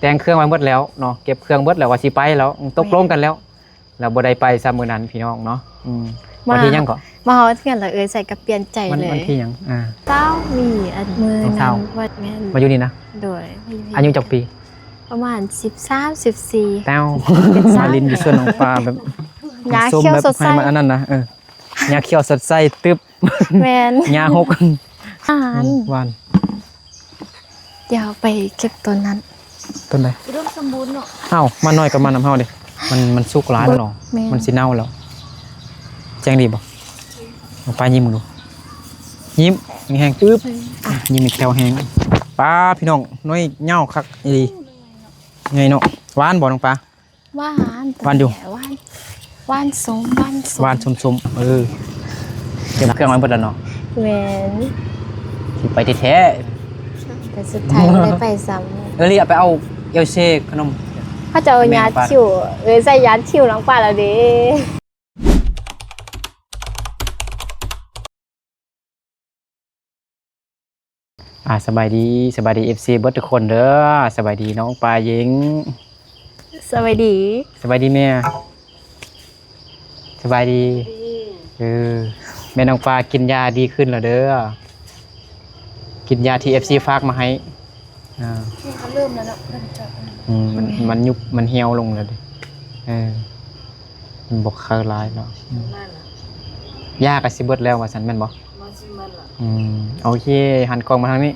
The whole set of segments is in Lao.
ແຕ່ງເຄື່ອງໄວ້ໝົດແລ້ວເນາະ ເກັບເຄື່ອງເບິດແລ້ວ ວ່າຊິໄປແລ້ວ ຕົກລົງກັນແລ້ວ ແລ້ວບໍ່ໄດ້ໄປຊ້ຳມື້ນັ້ນພີ່ນ້ອງເນາະ. ອືມ ມາ ວັນທີຫຍັງເກາະ? ມາຮອດເຮືອນແລ້ວເອື້ອຍໃສ່ກໍປ່ຽນໃຈເລີຍ. ວັນທີຫຍັງ? ອ່າ ເຊົ້ານີ້ ອັນ ມື້ນັ້ນ ວັນ ແມ່ນ ມາຢູ່ນີ້ນະ? ໂດຍ ມາຢູ່ນີ້. ອາຍຸຈັກປີ? ປະມານສິບສາມ ສິບສີ່. ແຕ້ວ ມາຫຼິ້ນຢູ່ສວນນ້ອງປາແບບ ຫຍ້າຂຽວສົດໃສ ມັນອັນນັ້ນນະ. ເອີ ຫຍ້າຂຽວສົດໃສຕຶບ. ແມ່ນ ຫຍ້າຫົກ. ອືມ ຫວານ. ດຽວໄປເກັບຕົ້ນນັ້ນ. ຕົ້ນໃດ? ອຸດົມສົມບູນເນາະ. ອ້າວ ມາໜ້ອຍກໍມານຳເຮົາເດ້. ມັນ ມັນສຸກຫຼາຍແລ້ວເນາະ. ແມ່ນ ມັນຊິເນົ່າແລ້ວ. ແຈ້ງດີບໍ່? ເອົາ ປ້າຍິ້ມເບິ່ງດູ. ຍິ້ມແຮງໆ ອຶບ. ອືມ ຍິ້ມອີກແຖວແຮງ. ປ້າ ພີ່ນ້ອງ ໜ່ວຍຍາວຄັກອີ່ຫຼີ. ໃຫຍ່ເນາະ. ຫວານບໍ່ນ້ອງປາ? ຫວານ ຫວານຢູ່ ຫວານ ຫວານສົ້ມ ຫວານສົ້ມ ຫວານສົ້ມໆ. ເອີ ເກັບເຄື່ອງໄວ້ເບິດແລ້ວເນາະ. ແມ່ນ ຊິໄປແທ້ໆ ແຕ່ສຸດທ້າຍບໍ່ໄດ້ໄປຊ້ຳ. ເອີ ລີ ເອົາໄປເອົາເອວເຊຂະໜົມ. ເຂົາເຈົ້າຍາດຄິ້ວ ເອີ ໃສ່ຍາດຄິ້ວນ້ອງປາແລ້ວເດ້. ອ່າ ສະບາຍດີ ສະບາຍດີ ເອັຟຊີ ເບິດທຸກຄົນເດີ. ສະບາຍດີນ້ອງປາເຢັງ. ສະບາຍດີ ສະບາຍດີແມ່. ສະບາຍດີ. ເອີ ແມ່ນ້ອງປາກິນຢາດີຂຶ້ນແລ້ວເດີ. ກິນຢາທີ່ເອັຟຊີຝາກມາໃຫ້. ອ່າ ນີ້ກໍເລີ່ມແລ້ວເນາະ ເລີ່ມຈະ ອືມ ມັນ ມັນຍຸບ ມັນຫ່ຽວລົງແລ້ວເດ້. ເອີ ມັນບໍ່ເຄີຍຫຼາຍເນາະ. ອືມ ຢາກໍຊິເບິດແລ້ວວ່າຊັ້ນແມ່ນບໍ່? ມັນຊິເບິດລະ. ອືມ ໂອເຄ ຫັນກ້ອງມາທາງນີ້.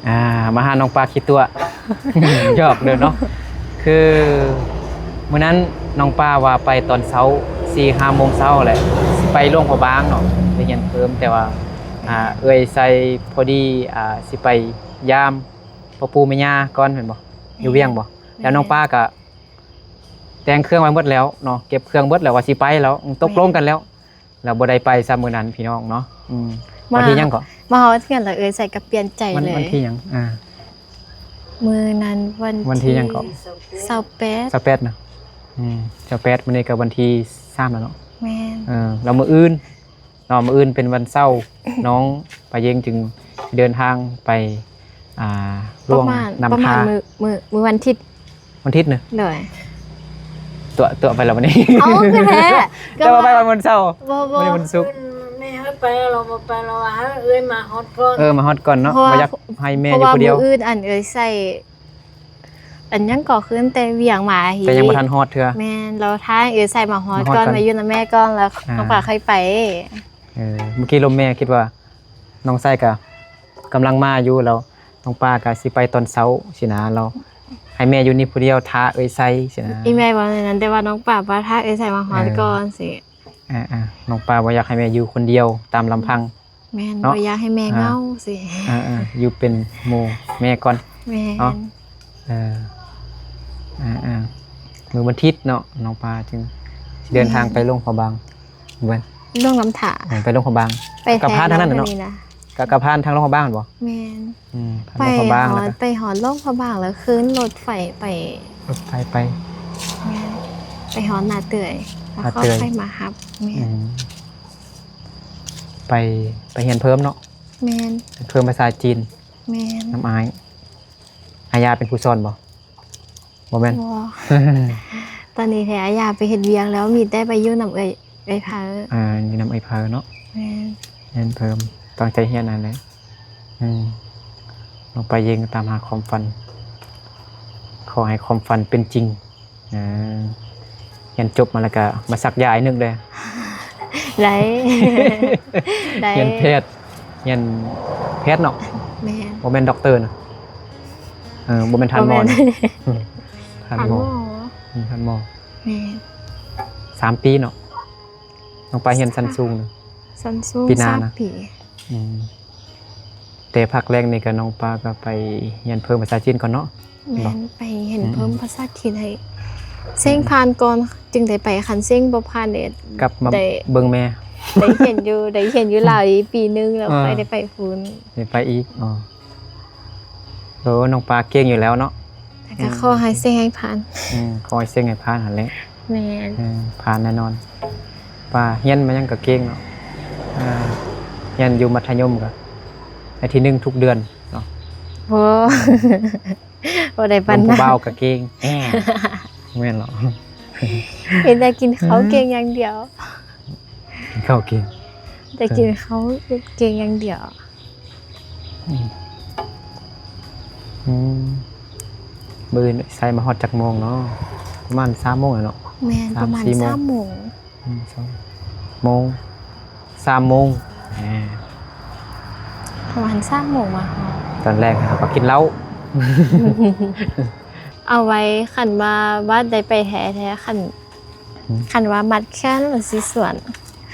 ອ່າ ມາຫານ້ອງປາຂີ້ຕົວະ ຫຍອກເດີເນາະ. ຄືມື້ນັ້ນນ້ອງປາວ່າໄປຕອນເຊົ້າ ສີ່ຫ້າໂມງເຊົ້າແຫຼະ ຊິໄປຫຼວງພະບາງເນາະ ໄປຮຽນເພີ່ມ ແຕ່ວ່າ ອ່າ ເອື້ອຍໄຊພໍດີ ອ່າ ຊິໄປຢາມພໍ່ປູ່ແມ່ຍ່າກ່ອນແມ່ນບໍ່? ຢູ່ວຽງບໍ່? ແມ່ນ ແລ້ວນ້ອງປາກໍແຕ່ງເຄື່ອງໄວ້ໝົດແລ້ວເນາະ ເກັບເຄື່ອງເບິດແລ້ວ ວ່າຊິໄປແລ້ວ ຕົກລົງກັນແລ້ວ ແລ້ວບໍ່ໄດ້ໄປຊ້ຳມື້ນັ້ນພີ່ນ້ອງເນາະ. ອືມ ມາ ວັນທີຫຍັງເກາະ? ມາຮອດເຮືອນແລ້ວເອື້ອຍໃສ່ກໍປ່ຽນໃຈເລີຍ. ວັນທີຫຍັງ? ອ່າ ມື້ນັ້ນວັນ ວັນທີຫຍັງເກາະ? ຊາວແປດ ຊາວແປດນະ. ອືມ ຊາວແປດ ມື້ນີ້ກໍວັນທີສາມແລ້ວເນາະ. ແມ່ນ ເອີ ແລ້ວມື້ອື່ນ ເນາະ ມື້ອື່ນເປັນວັນເສົາ ນ້ອງປາເຢັງຈຶ່ງເດີນທາງໄປ ອ່າ ຫຼວງນ້ຳທາ. ປະມານມື້ ມື້ ມື້ວັນທິດ ວັນທິດເນາະ. ໂດຍ ຕົວະ ຕົວະໄປແລ້ວວັນນີ້. ເອົ້າ ຄືແທ້ ແຕ່ວ່າໄປວັນເສົາ. ບໍ່ ບໍ່ ວັນນີ້ວັນສຸກ. ແມ່ໃຫ້ໄປ ເຮົາບໍ່ໄປ ເຮົາວ່າໃຫ້ເອື້ອຍມາຮອດກ່ອນ. ເອີ ມາຮອດກ່ອນເນາະ ເພາະວ່າ ບໍ່ຢາກໃຫ້ແມ່ຢູ່ຜູ້ດຽວ ເພາະວ່າມື້ອື່ນອັນເອື້ອຍໃສ່ ອັນຫຍັງກໍຂຶ້ນແຕ່ວຽງມາ ແຕ່ຍັງບໍ່ທັນຮອດເທື່ອ. ແມ່ນ ລາວຖ້າເອື້ອຍໃສ່ມາຮອດກ່ອນ ມາຢູ່ນຳແມ່ກ່ອນ ແລ້ວ ອ່າ ນ້ອງປາຄ່ອຍໄປ. ເອີ ເມື່ອກີ້ລົມແມ່ຄິດວ່ານ້ອງໃສ່ກະກຳລັງມາຢູ່ ແລ້ວນ້ອງປາກະຊິໄປຕອນເຊົ້າຊີ້ນະ ແລ້ວໃຫ້ແມ່ຢູ່ນີ້ຜູ້ດຽວຖ້າເອື້ອຍໃສ່ຊີ້ນະ. ອີ່ແມ່ເວົ້າແນວນັ້ນ ແຕ່ວ່ານ້ອງປາວ່າຖ້າເອື້ອຍໃສ່ມາຮອດ ເອີ ກ່ອນຊີ້. ອ່າໆ ນ້ອງປາບໍ່ຢາກໃຫ້ແມ່ຢູ່ຄົນດຽວຕາມລຳພັງ. ແມ່ນ ເນາະ ບໍ່ຢາກໃຫ້ແມ່ເຫງົາຊີ້. ອ່າໆ ຢູ່ເປັນໝູ່ແມ່ກ່ອນ. ແມ່ນ ເນາະ. ເອີ ອ່າໆ ມື້ວັນທິດເນາະ ນ້ອງປາຈຶ່ງຊິເດີນທາງ ແມ່ນ ໄປຫຼວງພະບາງ. ແມ່ນ ຫຼວງນ້ຳທາ. ເອີ ໄປຫຼວງພະບາງ ໄປ ກໍຜ່ານທາງນັ້ນເນາະ. ແມ່ນ ກໍ ກໍຜ່ານທາງຫຼວງພະບາງແມ່ນບໍ່? ແມ່ນ ອືມ ຜ່ານຫຼວງພະບາງ ແລ້ວກໍໄປຮອດຫຼວງພະບາງ ແລ້ວຂຶ້ນລົດໄຟໄປ ລົດໄຟໄປ. ແມ່ນ ໄປຮອດໜ້າເຕີຍ ແລ້ວກໍ ໜ້າເຕີຍ ຄ່ອຍມາຮັບ. ແມ່ນ ອືມ ໄປ ໄປຮຽນເພີ່ມເນາະ. ແມ່ນ ຮຽນເພີ່ມພາສາຈີນ. ແມ່ນ ນຳອ້າຍ. ອາຍາເປັນຜູ້ສອນບໍ່? ບໍ່ແມ່ນ ບໍ່ ຕອນນີ້ແທ້ ອາຍາໄປເຮັດວຽກແລ້ວ ມີແຕ່ໄປຢູ່ນຳເອື້ອຍ ເອື້ອຍເພີ. ອ່າ ຢູ່ນຳເອື້ອຍເພີເນາະ. ແມ່ນ ຮຽນເພີ່ມ ຕັ້ງໃຈຮຽນຫັ້ນແຫຼະ. ອືມ ນ້ອງປາເຢັງຕາມຫາຄວາມຝັນ ຂໍໃຫ້ຄວາມຝັນເປັນຈິງ. ເອີ ຮຽນຈົບມາແລ້ວກະມາສັກຢາໃຫ້ນຶກເດີ້. ໄດ້ ໄດ້ ຮຽນແພດ ຮຽນແພດເນາະ. ແມ່ນ ບໍ່ແມ່ນດັອກເຕີນະ. ເອີ ບໍ່ແມ່ນທ່ານໝໍນະ. ທ່ານໝໍ ທ່ານໝໍ ອືມ ທ່ານໝໍ. ແມ່ນ ສາມປີເນາະ. ນ້ອງປາຮຽນຊັ້ນສູງເນາະ ຊັ້ນສູງ ປີໜ້ານະ ສາມປີ. ອືມ ແຕ່ພັກແລງນີ້ກໍນ້ອງປາກໍໄປຮຽນເພີ່ມພາສາຈີນກ່ອນເນາະ. ແມ່ນ ເນາະ ໄປຮຽນເພີ່ມ ອືມ ພາສາຈີນໃຫ້ເສັງຜ່ານກ່ອນ ອືມ ຈຶ່ງໄດ້ໄປ. ຄັນເສັງບໍ່ຜ່ານເດ ກັບມາເບິ່ງແມ່ ໄດ້ຮຽນຢູ່ ໄດ້ຮຽນຢູ່ລາວອີກປີໜຶ່ງ ແລ້ວ ອ່າ ຄ່ອຍໄດ້ໄປພຸ້ນ ໄດ້ໄປອີກ. ອໍ ໂອ້ ນ້ອງປາເກັ່ງຢູ່ແລ້ວເນາະ. ແຕ່ກໍ ອືມ ຂໍໃຫ້ເສັງໃຫ້ຜ່ານ. ອືມ ຂໍໃຫ້ເສັງໃຫ້ຜ່ານຫັ້ນແຫຼະ. ແມ່ນ ເອີ ຜ່ານແນ່ນອນ. ປາຮຽນມາຫຍັງກໍເກັ່ງເນາະ. ອ່າ ຮຽນຢູ່ມັດທະຍົມກໍໄດ້ທີໜຶ່ງທຸກເດືອນເນາະ. ໂອ້ ບໍ່ໄດ້ປານນັ້ນ ເບິ່ງຜູ້ບ່າວກໍເກັ່ງ ແອ ແມ່ນເນາະ ເຫັນແຕ່ກິນເຂົ້າເກັ່ງຢ່າງດຽວ ກິນເຂົ້າເກັ່ງ ແຕ່ກິນເຂົ້າເກັ່ງຢ່າງດຽວ. ອືມ ອືມ ມື້ອື່ນໃສ່ມາຮອດຈັກໂມງເນາະ? ປະມານສາມໂມງແລ້ວເນາະ? ແມ່ນ ປະມານສາມໂມງ ອືມ ສອງໂມງ ສາມໂມງ ປະມານສາມໂມງມາຮອດ ຕອນແລກເຮົາກໍກິນເຫຼົ້າ ເອົາໄວ້ ຄັນວ່າ ວ່າໄດ້ໄປແທ້ໆ ຄັນ ອືມ ຄັນວ່າມັດແຂນລະຊິສວນ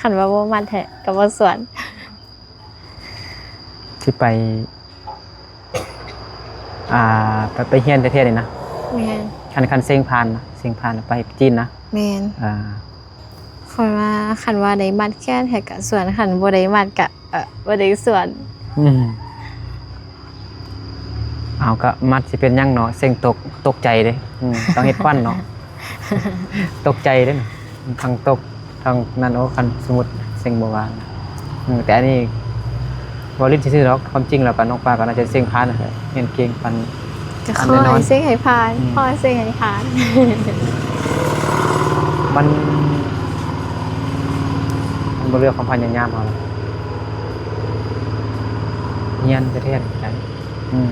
ຄັນວ່າບໍ່ມັດແທ້ກໍບໍ່ສວນ. ຊິໄປ ອ່າ ໄປ ໄປຮຽນແທ້ໆນີ້ນະ? ແມ່ນ ຄັນ ຄັນເສັງຜ່ານນະ ເສັງຜ່ານໄປຈີນນະ? ແມ່ນ ອ່າ ຂ້ອຍວ່າ ຄັນວ່າໄດ້ມັດແຂນແທ້ກະສວນ ຄັນບໍ່ໄດ້ມັດກະ ເອີ ບໍ່ໄດ້ສວນ. ອືມ ເອົາ ກະມັດຊິເປັນຫຍັງເນາະ ເສັງຕົກ ຕົກໃຈເດ້. ອືມ ຕ້ອງເຮັດຂວັນເນາະ ຕົກໃຈເດ້ ທັງຕົກ ທັງນັ້ນ. ໂອ້ ຄັນສົມມຸດເສັງບໍ່ວ່ານະ. ອືມ ແຕ່ອັນນີ້ເວົ້າຫຼິ້ນຊື່ໆດອກ ຄວາມຈິງແລ້ວກໍນ້ອງປາກໍໜ້າຈະເສັງຜ່ານ ຮຽນເກັ່ງປານ ກໍຂໍໃຫ້ເສັງໃຫ້ຜ່ານ ອືມ ຂໍໃຫ້ເສັງໃຫ້ຜ່ານ. ມັນ ມັນບໍ່ເລືອກຄວາມພະຍາຍາມເຮົາ ຮຽນແທ້ໆໃດ. ອືມ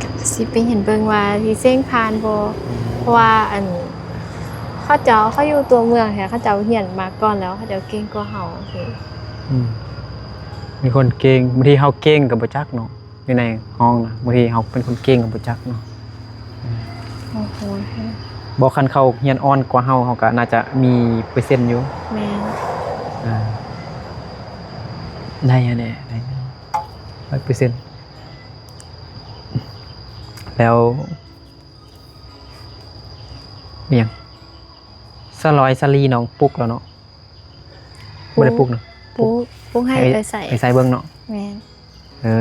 ກະຊິໄປຮຽນເບິ່ງວ່າຊິເສັງຜ່ານບໍ່ ອືມ ເພາະວ່າອັນ ເຂົາເຈົ້າ ເຂົາຢູ່ຕົວເມືອງແທ້ ເຂົາເຈົ້າຮຽນມາກ່ອນແລ້ວ ເຂົາເຈົ້າເກັ່ງກວ່າເຮົາ. ອືມ ມີຄົນເກັ່ງ ບາງທີເຮົາເກັ່ງກໍບໍ່ຈັກເນາະ ຢູ່ໃນຫ້ອງນະ ບາງທີເຮົາເປັນຄົນເກັ່ງກໍບໍ່ຈັກເນາະ. ໂອ້ໂຫ ບໍ່ ຄັນເຂົາຮຽນອ່ອນກວ່າເຮົາ ເຮົາກໍໜ້າຈະມີເປີເຊັນຢູ່. ແມ່ນ ອ່າ ໄດ້ຫັ້ນແຫຼະ ໄດ້ຮ້ອຍເປີເຊັນ. ແລ້ວ ອີ່ຫຍັງ ສາວລອຍ ສາລີ ນ້ອງປຸກແລ້ວເນາະ? ບໍ່ໄດ້ປຸກເນາະ ປຸກ ປຸກໃຫ້ເອື້ອຍໃສ ເອື້ອຍໃສເບິ່ງເນາະ. ແມ່ນ ເອີ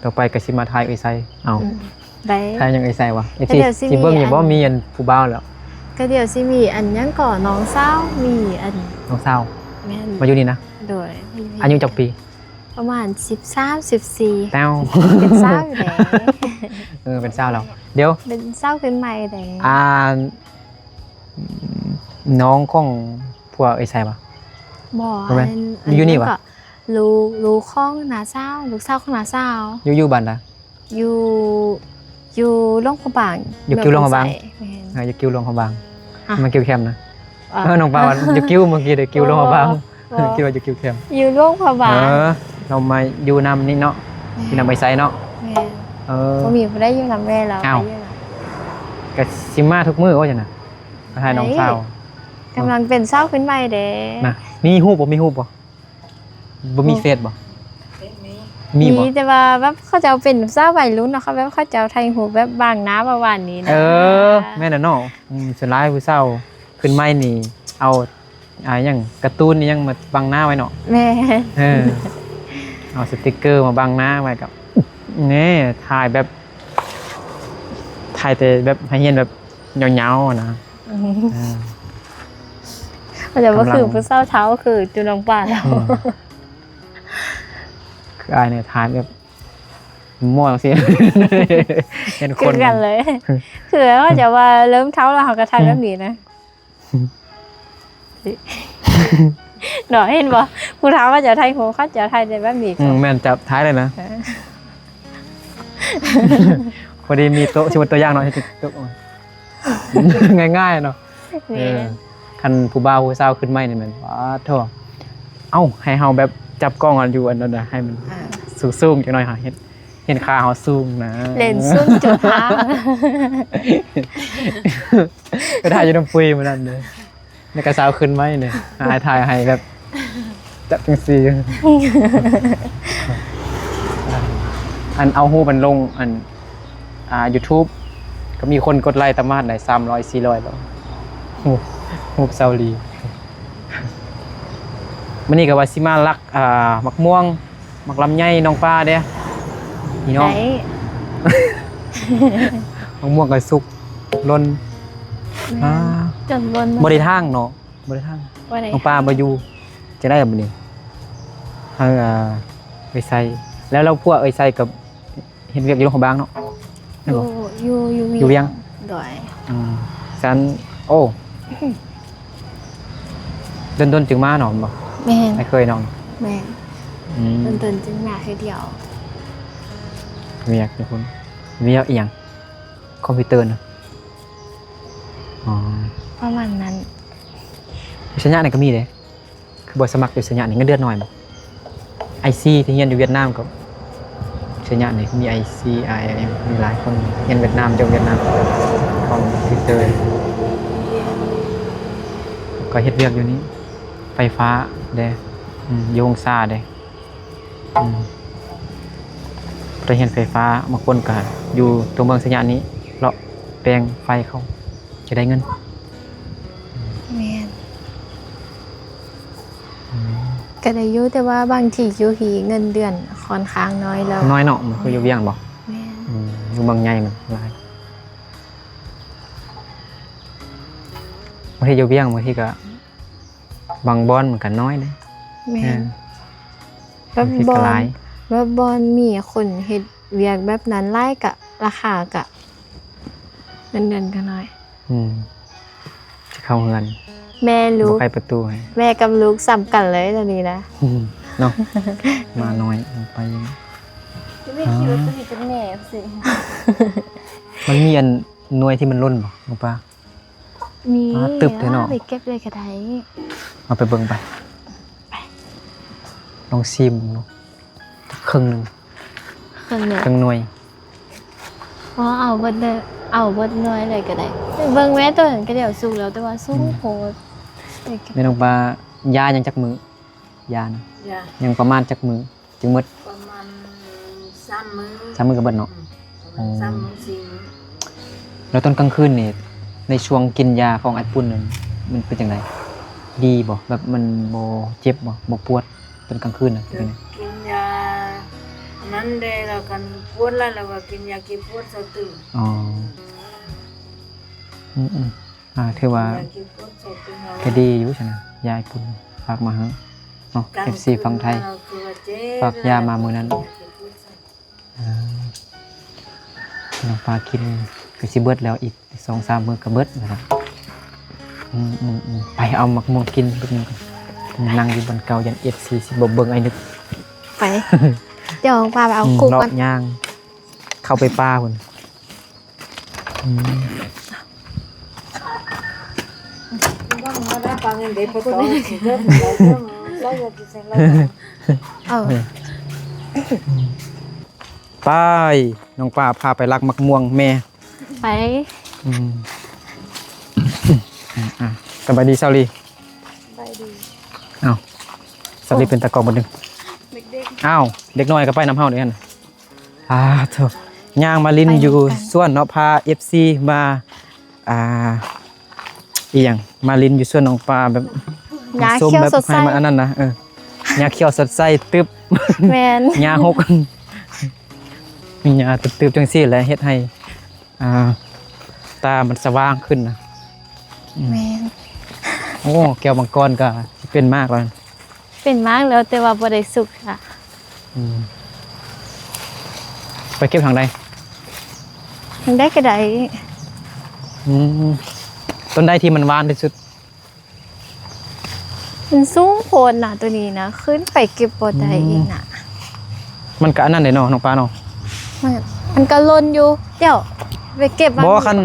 ຕໍ່ໄປກໍຊິມາຖ່າຍເອື້ອຍໃສ. ເອົ້າ ອືມ ໄດ້ ຖ່າຍຫຍັງເອື້ອຍໃສວະ? ເອັຟຊີຊິເບິ່ງຢູ່ບໍ່? ມີອັນຜູ້ບ່າວແລ້ວ ກໍດຽວຊິມີອັນຫຍັງກໍ ນ້ອງສາວ ມີອັນ ນ້ອງສາວ ແມ່ນ ມາຢູ່ນີ້ນະ? ໂດຍ ອາຍຸຈັກປີ? ປະມານສິບສາມ ສິບສີ່ ແຕ້ວ ເປັນສາວຢູ່ເດ້. ເອີ ເປັນສາວແລ້ວ ດຽວ ເປັນສາວຂຶ້ນໃໝ່ເດ້. ອ່າ ນ້ອງຂອງຜົວເອື້ອຍໃສວະ? ບໍ່ ບໍ່ແມ່ນ ອັນ ຢູ່ນີ້ວະ? ລູກ ລູກຂອງນ້າສາວ ລູກສາວຂອງນ້າສາວ. ຢູ່ ຢູ່ບ້ານໃດ? ຢູ່ ຢູ່ຫຼວງພະບາງ ຢູ່ກິວຫຼວງພະບາງ. ແມ່ນ ເອີ ຢູ່ກິວຫຼວງພະບາງ. ມາກິວແຄມນະ? ເອີ ນ້ອງປາວ່າຢູ່ກິວ ເມື່ອກີ້ໄດ້ກິວຫຼວງພະບາງ. ຄິດວ່າຢູ່ກິວແຄມ ຢູ່ຫຼວງພະບາງ. ເອີ ເຮົາມາຢູ່ນຳນີ້ເນາະ ຢູ່ນຳເອື້ອຍໃສເນາະ. ແມ່ນ ເອີ ບໍ່ມີຜູ້ໃດຢູ່ນຳແມ່ລາວ. ອ້າວ ກໍຊິມາທຸກມື້ວ່າຊັ້ນນະ ມາຫານ້ອງສາວ. ກຳລັງເປັນສາວຂຶ້ນໃໝ່ເດ້ນະ. ມີຮູບບໍ່? ມີຮູບບໍ່? ບໍ່ມີເຟສບໍ່? ມີ ມີບໍ່? ມີ ແຕ່ວ່າແບບເຂົາເຈົ້າເປັນສາວໄວລຸ້ນເນາະ ເຂົາແບບເຂົາເຈົ້າຖ່າຍຮູບແບບບັງໜ້າປະມານນີ້ນະ. ເອີ ແມ່ນແຫຼະເນາະ. ອືມ ສ່ວນຫຼາຍຜູ້ສາວຂຶ້ນໃໝ່ນີ້ເອົາ ອ່າ ຫຍັງ ກາຕູນອີ່ຫຍັງມາບັງໜ້າໄວ້ເນາະ. ແມ່ນ ເອີ ເອົາສະຕິກເກີມາບັງໜ້າໄວ້ກັບ ນີ້ ຖ່າຍແບບ ຖ່າຍແຕ່ແບບໃຫ້ເຫັນແບບຍາວໆນະ. ອືມ ເອີ ມັນຈະບໍ່ຄືຜູ້ສາວເຖົ້າ ຄືຈຸນ້ອງປາແລ້ວ. ອືມ ຄືອ້າຍນີ້ຖ່າຍແບບ ໝໍ່ຈັ່ງຊີ້ ເຫັນຄົນ ຄືກັນເລີຍ ຄືວ່າຈະວ່າເລີ່ມເຖົ້າແລ້ວ ເຮົາກໍຖ່າຍແບບນີ້ນະ ອືມ ເນາະ. ເຫັນບໍ່ ຜູ້ເຖົ້າເຂົາເຈົ້າຖ່າຍຮູບ ເຂົາເຈົ້າຖ່າຍແຕ່ແບບນີ້. ອືມ ແມ່ນ ຈັບຖ່າຍເລີຍນະ. ເອີ ພໍດີມີໂຕະ ສົມມຸດຕົວຢ່າງເນາະ ເຮັດໂຕະ ງ່າຍໆເນາະ. ແມ່ນ ເອີ ຄັນຜູ້ບ່າວຜູ້ສາວຂຶ້ນໃໝ່ນີ້ແມ່ນ ປາດໂທ້ ເອົ້າ ໃຫ້ເຮົາແບບຈັບກ້ອງອັນຢູ່ອັນນັ້ນນະ ໃຫ້ມັນ ອ່າ ສູງໆຈັກໜ້ອຍ ເຮົາເຮັດ ເຫັນຂາເຮົາສູງນະ ເລນສູງຈຸດຫ້າ ໄປຖ່າຍຢູ່ນ້ຳປຸຍມື້ນັ້ນເດ້ ໃນກະສາວຂຶ້ນໃໝ່ນີ້ ອ້າຍຖ່າຍໃຫ້ແບບ ຈັບຈັ່ງຊີ້ ອັນເອົາຮູບມັນລົງ ອັນ ອ່າ ຢູທູບ ກໍມີຄົນກົດໄລຕາມາດໄດ້ສາມຮ້ອຍ ສີ່ຮ້ອຍແລ້ວ ຮູບ ຮູບສາວລີ. ມື້ນີ້ກໍວ່າຊິມາລັກ ອ່າ ໝາກມ່ວງ ໝາກລຳໄຍນ້ອງປາເດ້ ພີ່ນ້ອງ. ໄດ້ ໝາກມ່ວງກໍສຸກຫຼົ່ນ ແມ່ນ ອ່າ ຈົນຫຼົ່ນ ບໍ່ໄດ້ທາງເນາະ ບໍ່ໄດ້ທາງ ບໍ່ໄດ້ ນ້ອງປາ ທາງ ບໍ່ຢູ່ ຈັ່ງໃດບັດນີ້? ເອີ ເອີຍໄຊ ແລ້ວ ແລ້ວພວກເອີຍໄຊກໍເຮັດວຽກຢູ່ຫຼວງພະບາງເນາະ ແມ່ນບໍ່? ຢູ່ ຢູ່ ຢູ່ ຢູ່ວຽງ ໂດຍ ອືມ ຊັ້ນ ໂອ້ ດົນໆຈຶ່ງມາເນາະ ແມ່ນບໍ່? ແມ່ນ ໄອ້ເຄີຍນ້ອງ ແມ່ນ ອືມ ດົນໆຈຶ່ງມາເທື່ອດຽວ ວຽກຢູ່ພຸ້ນ ວຽກອີ່ຫຍັງ? ຄອມພິວເຕີນະ ອໍ ປະມານນັ້ນ ຢູ່ໄຊຍະນີ້ກໍມີເດ້ ຄືບໍ່ສະໝັກຢູ່ໄຊຍະນີ້ ເງິນເດືອນໜ້ອຍບໍ່? ໄອຊີທີ່ຮຽນຢູ່ຫວຽດນາມກໍ ໄຊຍະນີ້ມີໄອຊີ ອາໄອເອັມ ມີຫຼາຍຄົນຮຽນຫວຽດນາມ ຈົບຫວຽດນາມ ຄອມພິວເຕີ ກໍເຮັດວຽກຢູ່ນີ້ ໄຟຟ້າເດ້ ອືມ ຢູ່ຫົງສາເດ້. ອືມ ໄປຮຽນໄຟຟ້າ ບາງຄົນກໍຢູ່ຕົວເມືອງໄຊຍະນີ້ ເລາະແປງໄຟເຂົາ ຈະໄດ້ເງິນ ແມ່ນ ອືມ ກໍໄດ້ຢູ່ ແຕ່ວ່າບາງທີ່ຢູ່ທີ່ເງິນເດືອນຂ້ອນຂ້າງນ້ອຍແລ້ວ ນ້ອຍເນາະ ມັນຄືຢູ່ວຽງບໍ່? ແມ່ນ ອືມ ຢູ່ເມືອງໃຫຍ່ມັນຫຼາຍ ບາງທີຢູ່ວຽງ ບາງທີກໍ ບາງບ່ອນມັນກໍນ້ອຍເດ້ ແມ່ນ ເອີ ແບບບ່ອນ ແບບບ່ອນມີຄົນເຮັດວຽກແບບນັ້ນຫຼາຍກະ ລາຄາກະ ເງິນເດືອນກະໜ້ອຍ ອືມ ຊິເຂົ້າເຮືອນ ແມ່ລູກ ບໍ່ໄຂປະຕູໃຫ້ ແມ່ກັບລູກສ່ຳກັນເລີຍຕອນນີ້ນະ ອືມ ເນາະ ມານ້ອຍໄປ ແມ່ຄິດວ່າຕົວນີ້ເປັນແມ່ຊິ ມັນມີອັນໜ່ວຍທີ່ມັນຫຼົ່ນບໍ່ ນ້ອງປາ? ມີ ປາ ຕຶບແທ້ເນາະ ເອົາໄປເກັບເລີຍກໍໄດ້ ເອົາໄປເບິ່ງໄປ ໄປ ລອງຊີມເບິ່ງເນາະ ຈັກເຄິ່ງໜຶ່ງ ເຄິ່ງໜຶ່ງ ເຄິ່ງໜ່ວຍ ອໍ ເອົາເບິດເລີຍ ເອົາເບິດໜ່ວຍເລີຍກໍໄດ້ ເບິ່ງແມ້ ໂຕນັ້ນກໍດຽວສຸກແລ້ວ ແຕ່ວ່າສູງ ອືມ ໂພດ ແມ່ນ້ອງປາ ຢາຍັງຈັກມື້? ຢານະ ຢາ ຍັງປະມານຈັກມື້ຈຶ່ງໝົດ? ປະມານສາມມື້ ສາມມື້ກໍເບິດເນາະ ອືມ ປະມານ ອໍ ສາມມື້ສີ່ມື້ ແລ້ວຕອນກາງຄືນນີ້ ໃນຊ່ວງກິນຢາຂອງອ້າຍປຸ້ນນັ້ນ ມັນເປັນຈັ່ງໃດ? ດີບໍ່? ແບບມັນບໍ່ເຈັບບໍ່? ບໍ່ປວດຕອນກາງຄືນນະ? ເປັນຈັ່ງໃດ? ກິນຢາອັນນັ້ນເດ້ ແລ້ວຄັນປວດຫຼາຍ ແລ້ວກໍກິນຢາແກ້ປວດເຊົາຕື່ນ ອໍ ອືມໆ ອ່າ ຖືວ່າກໍດີຢູ່ຊັ້ນນະ ຢາຍີ່ປຸ່ນຝາກມາໃຫ້ເນາະ ເອັຟຊີຝັ່ງໄທ ຝາກຢາມາມື້ນັ້ນ ອ່າ ນ້ອງປາກິນກໍຊິເບິດແລ້ວ ອີກສອງສາມມື້ກໍເບິດແລ້ວນະ ອືມໆໆ ໄປເອົາໝາກມ່ວງກິນແປັບໜຶ່ງກ່ອນ ນັ່ງຢູ່ບ່ອນເກົ່າ ຢ້ານເອັຟຊີຊິບໍ່ເບິ່ງອ້າຍນຶກ ໄປ ດຽວນ້ອງປາໄປເອົາ ອືມ ຄຸກກ່ອນ ເລາະຍ່າງ ເຂົ້າໄປປ່າພຸ້ນ ອືມ ເອົາ ໄປ ນ້ອງປາພາໄປລັກໝາກມ່ວງແມ່ ໄປ ອືມ ອ່າ ສະບາຍດີ ສາວລີ ສະບາຍດີ ເອົ້າ ສາວລີເປັນຕາກ້ອງບັດນີ້ ເດັກໆ ອ້າວ ເດັກນ້ອຍກໍໄປນຳເຮົາເດ້ຫັ້ນ ອ່າ ໂທ້ ຍ່າງມາຫຼິ້ນຢູ່ສວນເນາະ ພາເອັຟຊີມາ ອ່າ ອີ່ຫຍັງ ມາຫຼິ້ນຢູ່ສວນນ້ອງປາ ແບບ ຫຍ້າຂຽວສົດໃສ ມາຊົມແບບໃຫ້ມັນອັນນັ້ນນະ ເອີ ຫຍ້າຂຽວສົດໃສຕຶບ ແມ່ນ ຫຍ້າຫົກ ມີຫຍ້າຕຶບໆ ຈັ່ງຊີ້ແຫຼະ ເຮັດໃຫ້ ອ່າ ຕາມັນສະຫວ່າງຂຶ້ນນະ ອືມ ແມ່ນ ໂອ້ ແກ້ວມັງກອນກໍເປັນໝາກແລ້ວ ເປັນໝາກແລ້ວ ແຕ່ວ່າບໍ່ໄດ້ສຸກອະ ອືມ ໄປເກັບທາງໃດ? ທາງໃດກໍໄດ້ ອືມ ຕົ້ນໃດທີ່ມັນຫວານທີ່ສຸດ? ມັນສູງໂພດນະ ໂຕນີ້ນະ ຂຶ້ນໄປເກັບບໍ່ໄດ້ອີກນະ ອືມ ມັນກະອັນນັ້ນເດ້ເນາະ ນ້ອງປາເນາະ ມັນ ມັນກະຫຼົ່ນຢູ່ ດຽວໄປເກັບ ບໍ່ ຄັນ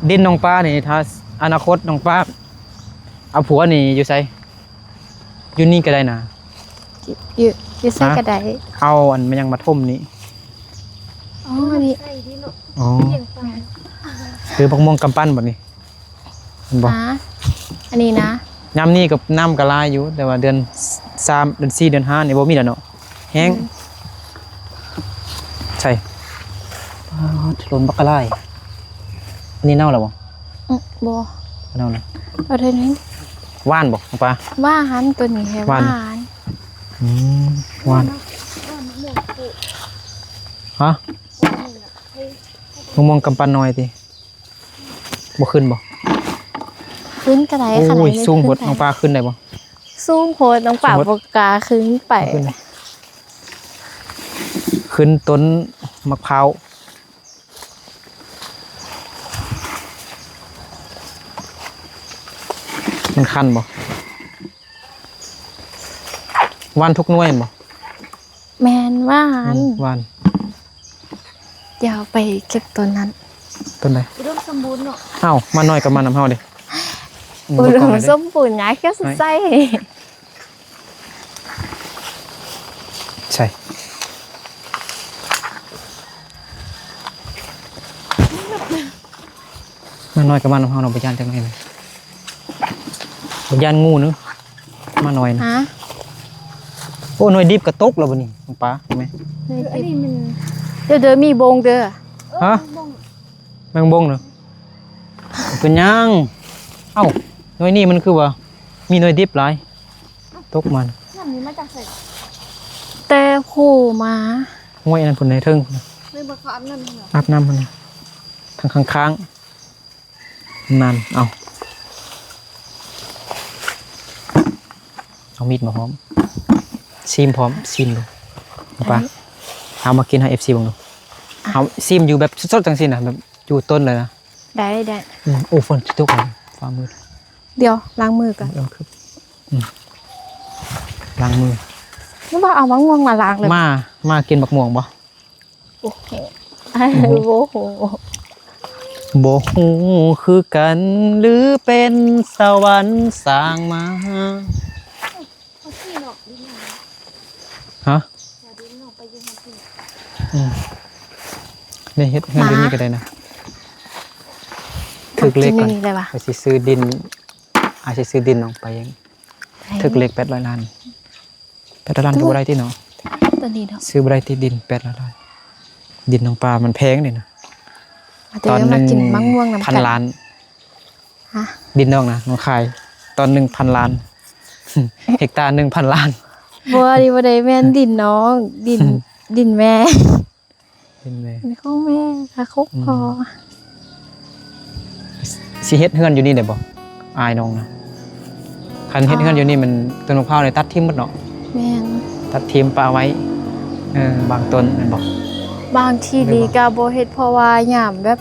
ດິນນ້ອງປານີ້ ຖ້າອະນາຄົດນ້ອງປາເອົາຜົວນີ້ຢູ່ໃສ? ຢູ່ນີ້ກໍໄດ້ນະ ຢູ່ ຢູ່ໃສກໍໄດ້ ເອົາອັນ ມັນຫຍັງມາຖົມນີ້ ອໍ ອັນນີ້ ອໍ ຄືບັກມ່ວງກຳປັ່ນບໍ່ນີ້ ເຫັນບໍ່? ອ່າ ອັນນີ້ນະ ຍາມນີ້ກໍນ້ຳກໍຫຼາຍຢູ່ ແຕ່ວ່າເດືອນສາມ ເດືອນສີ່ ເດືອນຫ້ານີ້ບໍ່ມີແລ້ວເນາະ ແຫ້ງ ອືມ ໃສ່ ປາດ ໂດນບັກກະຫຼາຍ ອັນນີ້ເນົ່າແລ້ວບໍ່? ອື ບໍ່ ເນົ່ານະ ເອົາເທື່ອໜຶ່ງ ຫວານບໍ່ ນ້ອງປາ? ຫວານ ໂຕນີ້ແຮງຫວານ ຫວານ ອືມ ຫວານ ຫະ? ມະມ່ວງກຳປັ່ນນ້ອຍຕິ? ບໍ່ຂຶ້ນບໍ່? ຂຶ້ນກໍໄດ້ ໂອ້ຍ ຂະໜາດນີ້ ສູງໂພດ ຂຶ້ນໄດ້ ນ້ອງປາຂຶ້ນໄດ້ບໍ່? ສູງໂພດ ນ້ອງປາ ສູງໂພດ ບໍ່ກ້າຂຶ້ນໄປ ຂຶ້ນ ຂຶ້ນຕົ້ນໝາກພ້າວ ມັນຄັນບໍ່? ຫວ່ານທຸກໜ່ວຍແມ່ນບໍ່? ແມ່ນ ຫວ່ານ ອືມ ຫວ່ານ. ດຽວໄປເກັບຕົ້ນນັ້ນ ຕົ້ນໃດ? ອຸດົມສົມບູນເນາະ. ອ້າວ ມາໜ້ອຍກໍມານຳເຮົາເດ້. ອຸດົມສົມບູນ ງ່າຍຄືຊິໃສ່. ໃສ່ ມາໜ້ອຍກໍມານຳເຮົາເນາະ ບໍ່ຢ້ານຈັກໜ້ອຍເນາະ ບໍ່ຢ້ານງູເນາະ ມາໜ້ອຍນະ. ຮະ? ໂອ້ ໜ່ວຍດິບກໍຕົກແລ້ວບັດນີ້ ນ້ອງປາ ເຫັນໄໝ? ເອີ ອັນນີ້ມັນ ເດີ ເດີ ມີບົງເດີ. ຮະ? ແມງບົງເນາະ ເປັນຫຍັງ? ເອົ້າ ໜ່ວຍນີ້ມັນຄືວ່າມີໜ່ວຍດິບຫຼາຍ ຕົກມັນ. ນ້ຳນີ້ມາຈາກໃສ? ແຕ່ພູມາ ຫ້ວຍອັນນັ້ນພຸ້ນໃນເທິງພຸ້ນນະ. ແມ່ນບໍ່? ເຂົາອາບນ້ຳຫັ້ນນະ ອາບນ້ຳຫັ້ນນະ ທາງຂ້າງໆ ນັ້ນ. ເອົາ ເອົາມີດມາພ້ອມ ຊີມພ້ອມ ຊີມດູ ໄດ້ ປາ ເອົາມາກິນໃຫ້ເອັຟຊີເບິ່ງດູ. ອ່ະ ເອົາຊີມຢູ່ແບບສົດໆ ຈັ່ງຊີ້ນະ ແບບຢູ່ຕົ້ນເລີຍນະ. ໄດ້ ໄດ້. ອືມ ໂອ້ ຝົນຊິຕົກແລ້ວ ຟ້າມືດ. ດຽວ ລ້າງມືກ່ອນ. ເອີ ຄື ອືມ ລ້າງມື. ຫຼືວ່າເອົາໝາກມ່ວງມາລ້າງເລີຍ? ມາ ມາກິນໝາກມ່ວງບໍ່? ໂອ້ໂຫ ບໍ່ຮູ້ ບໍ່ຮູ້ຄືກັນ ຫຼືເປັນສະຫວັນສ້າງມາ. ຮະ? ອືມ ນີ້ເຮັດເຮືອນຢູ່ນີ້ກໍໄດ້ນະ. ຖືກເລກກ່ອນ ໄປຊິຊື້ດິນ ອາ ຊິຊື້ດິນນ້ອງໄປເອງ. ຖືກເລກແປດຮ້ອຍລ້ານ. ແປດຮ້ອຍລ້ານ ໂອ້ ຖືບໍ່ໄດ້ຕິເນາະ ຕອນນີ້ເນາະ ຊື້ບໍ່ໄດ້ຕິ ດິນແປດຮ້ອຍລ້ານ. ດິນນ້ອງປາມັນແພງເດ້ນະ ຕອນໜຶ່ງ ມາກິນໝາກມ່ວງນຳກັນ ພັນລ້ານ. ຮະ? ດິນນ້ອງນະ ນ້ອງຂາຍຕອນໜຶ່ງພັນລ້ານ ເຮັກຕາໜຶ່ງພັນລ້ານ. ບໍ່ ອັນນີ້ບໍ່ໄດ້ແມ່ນດິນນ້ອງ ດິນ ດິນແມ່. ເຫັນແມ່ ເປັນຂອງແມ່ ກະຄົກພໍ. ອືມ ຊິເຮັດເຮືອນຢູ່ນີ້ໄດ້ບໍ່ ອ້າຍນ້ອງນະ? ຄັນເຮັດເຮືອນຢູ່ນີ້ມັນ ຕົ້ນໝາກພ້າວນີ້ຕັດຖິ້ມໝົດເນາະ? ແມ່ນ ຕັດຖິ້ມປະໄວ້ ເອີ ບາງຕົ້ນແມ່ນບໍ່? ບາງທີນີ້ກະບໍ່ເຮັດ ເພາະວ່າຍາມແບບ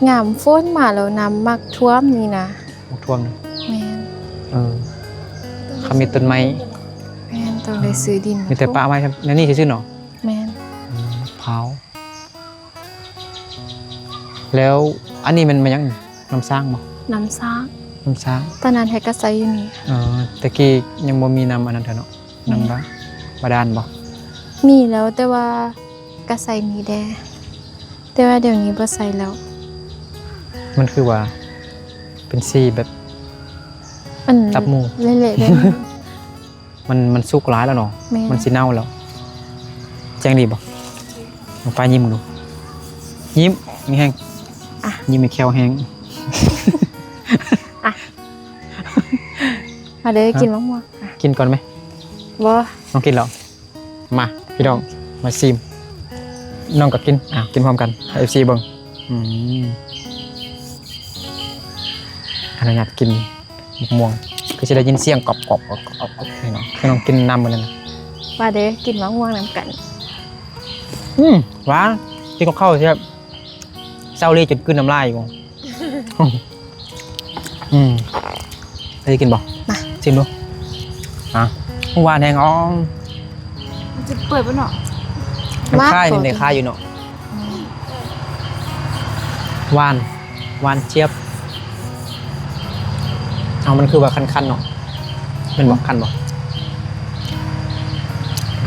ຍາມຝົນມາແລ້ວນ້ຳມັກຖ້ວມນີ້ນະ. ໝາກຖ້ວມນະ? ແມ່ນ ເອີ ຄັນມີຕົ້ນໄມ້ ແມ່ນ ຕ້ອງໄດ້ຊື້ດິນ ມີແຕ່ປະໄວ້ແນວນີ້ຊື່ໆເນາະ? ແມ່ນ ອືມ ພ້າວ. ແລ້ວອັນນີ້ແມ່ນໝາກຫຍັງ? ນ້ຳສ້າງບໍ່? ນ້ຳສ້າງ ນ້ຳສ້າງ. ຕອນນັ້ນເຮົາກະໃສ່ຢູ່ນີ້. ອໍ ແຕ່ກີ້ຍັງບໍ່ມີນ້ຳອັນນັ້ນເທື່ອເນາະ? ແມ່ນ ນ້ຳບາ ບາດານບໍ່? ມີແລ້ວ ແຕ່ວ່າກະໃສ່ນີ້ແດ່ ແຕ່ວ່າດຽວນີ້ບໍ່ໃສ່ແລ້ວ. ມັນຄືວ່າເປັນສີແບບ ອັນ ຕັບໝູ ເລະໆ ແບບນີ້. ມັນ ມັນສຸກຫຼາຍແລ້ວເນາະ. ແມ່ນ ມັນຊິເນົ່າແລ້ວ. ແຈ້ງດີບໍ່? ນ້ອງປາຍິ້ມດູ ຍິ້ມ ມີແຮງ ອ່ະ ຍິ້ມໃຫ້ແຂ້ວແຮງ. ອ່ະ ມາເດີ ກິນໝາກມ່ວງ. ກິນກ່ອນໄໝ? ບໍ່ ນ້ອງກິນແລ້ວ. ມາ ພີ່ນ້ອງ ມາຊີມ. ນ້ອງກໍກິນ ອ່ະ ກິນພ້ອມກັນ ໃຫ້ເອັຟຊີເບິ່ງ. ອືມ ອະນຸຍາດກິນ ໝາກມ່ວງ ຄືຊິໄດ້ຍິນສຽງກອບໆ ອອກໆ ນີ້ເນາະ. ຄືນ້ອງກິນນ້ຳມື້ນັ້ນນະ. ມາເດີ ກິນໝາກມ່ວງນຳກັນ. ອືມ ຫວານ ກິນກັບເຂົ້າແຊບ. ເຊົາລີຈົນກືນນ້ຳລາຍຢູ່. ອືມ ເອີຍ ກິນບໍ່? ມາ ຊີມດູ. ອ່ະ ຫວານແຮງອໍ. ມັນຈະເປີດບໍ່ເນາະ? ມັນຄາຍນີ້ ຄາຍຢູ່ເນາະ. ອືມ ຫວານ ຫວານຈຽບ. ເອົາ ມັນຄືວ່າຄັນໆເນາະ ແມ່ນບໍ່? ອືມ ຄັນບໍ່?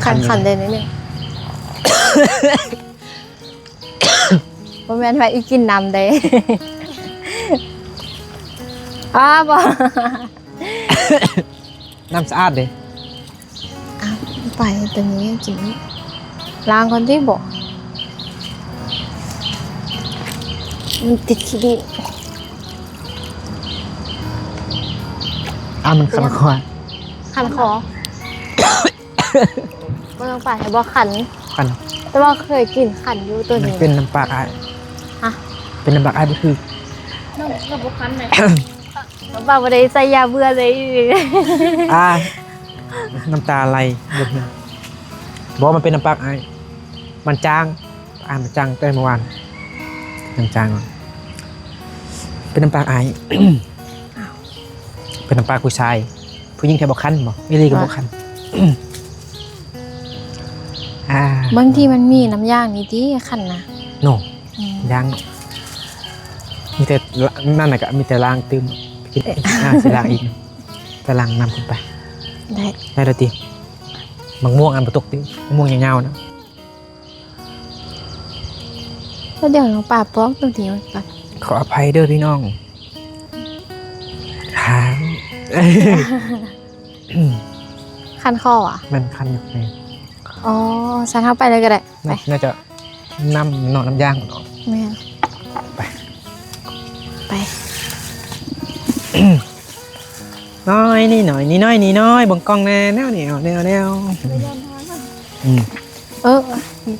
ຄັນໆ ໄດ້ໜ້ອຍໜຶ່ງ. ບໍ່ແມ່ນວ່າອີກິນນ້ຳເດ້. ອ້າ ບໍ່ ນ້ຳສະອາດເດ້. ອ້າວ ໄປ ຕົວນີ້ກິນ ລ້າງກ່ອນຕິ. ບໍ່ ມັນຕິດຂີ້ດິນ. ອ້າວ ມັນຄັນຄໍ ຄັນຄໍ. ບໍ່ຕ້ອງປາດໃຫ້ບໍ່ຄັນ ຄັນ ແຕ່ວ່າເຄີຍກິນຄັນຢູ່ໂຕນີ້. ມັນເປັນນ້ຳປາກອ້າຍ. ຮະ? ເປັນນ້ຳປາກອ້າຍບໍ່ຖືກ. ນ້ອງກໍບໍ່ຄັນເລີຍ. ນ້ອງປາກບໍ່ໄດ້ໃສ່ຢາເບື່ອເລີຍ. ອ່າ ນ້ຳຕາໄຫຼເບິ່ງ. ບໍ່ ມັນເປັນນ້ຳປາກອ້າຍ ມັນຈາງ ອ້າຍ ມັນຈາງແຕ່ເມື່ອວານ ມັນຈາງ ເປັນນ້ຳປາກອ້າຍ ເປັນນ້ຳປາກຜູ້ຊາຍ. ຜູ້ຍິງແທ້ບໍ່ຄັນບໍ່? ອີ່ຫຼີກໍບໍ່ຄັນ. ອ່າ ບາງທີມັນມີນ້ຳຢາງນີ້ຕິຄັນນະ ໂນ ອືມ ຢາງ ມີແຕ່ນັ້ນນະ ກະມີແຕ່ລ້າງຕື່ມ ກິນ ເອີ ອ່າ ຊິລ້າງອີກ ໄປລ້າງນ້ຳຂຶ້ນໄປ. ໄດ້ ໄດ້ແລ້ວຕິ? ໝາກມ່ວງອັນບໍ່ຕົກຕິ? ໝາກມ່ວງຍາວໆນະ. ແລ້ວດຽວນ້ອງປາປອກຕົວນີ້ມັນກ່ອນ. ຂໍອະໄພເດີພີ່ນ້ອງ. ຄັນຄໍຫວາ? ແມ່ນ ຄັນຢູ່. ອໍ ຊັ້ນເຮົາໄປເລີຍກໍໄດ້. ໜ້າ ໜ້າຈະນ້ຳເນາະ ນ້ຳຢາງເນາະ. ແມ່ນ ໄປ ໄປ. ນ້ອຍນີ້ ນ້ອຍນີ້ ນ້ອຍນີ້ ນ້ອຍ ເບິ່ງກ້ອງແນ່ ແນວນີ້ ແນວ ແນວ ອືມ ເອີ ນີ້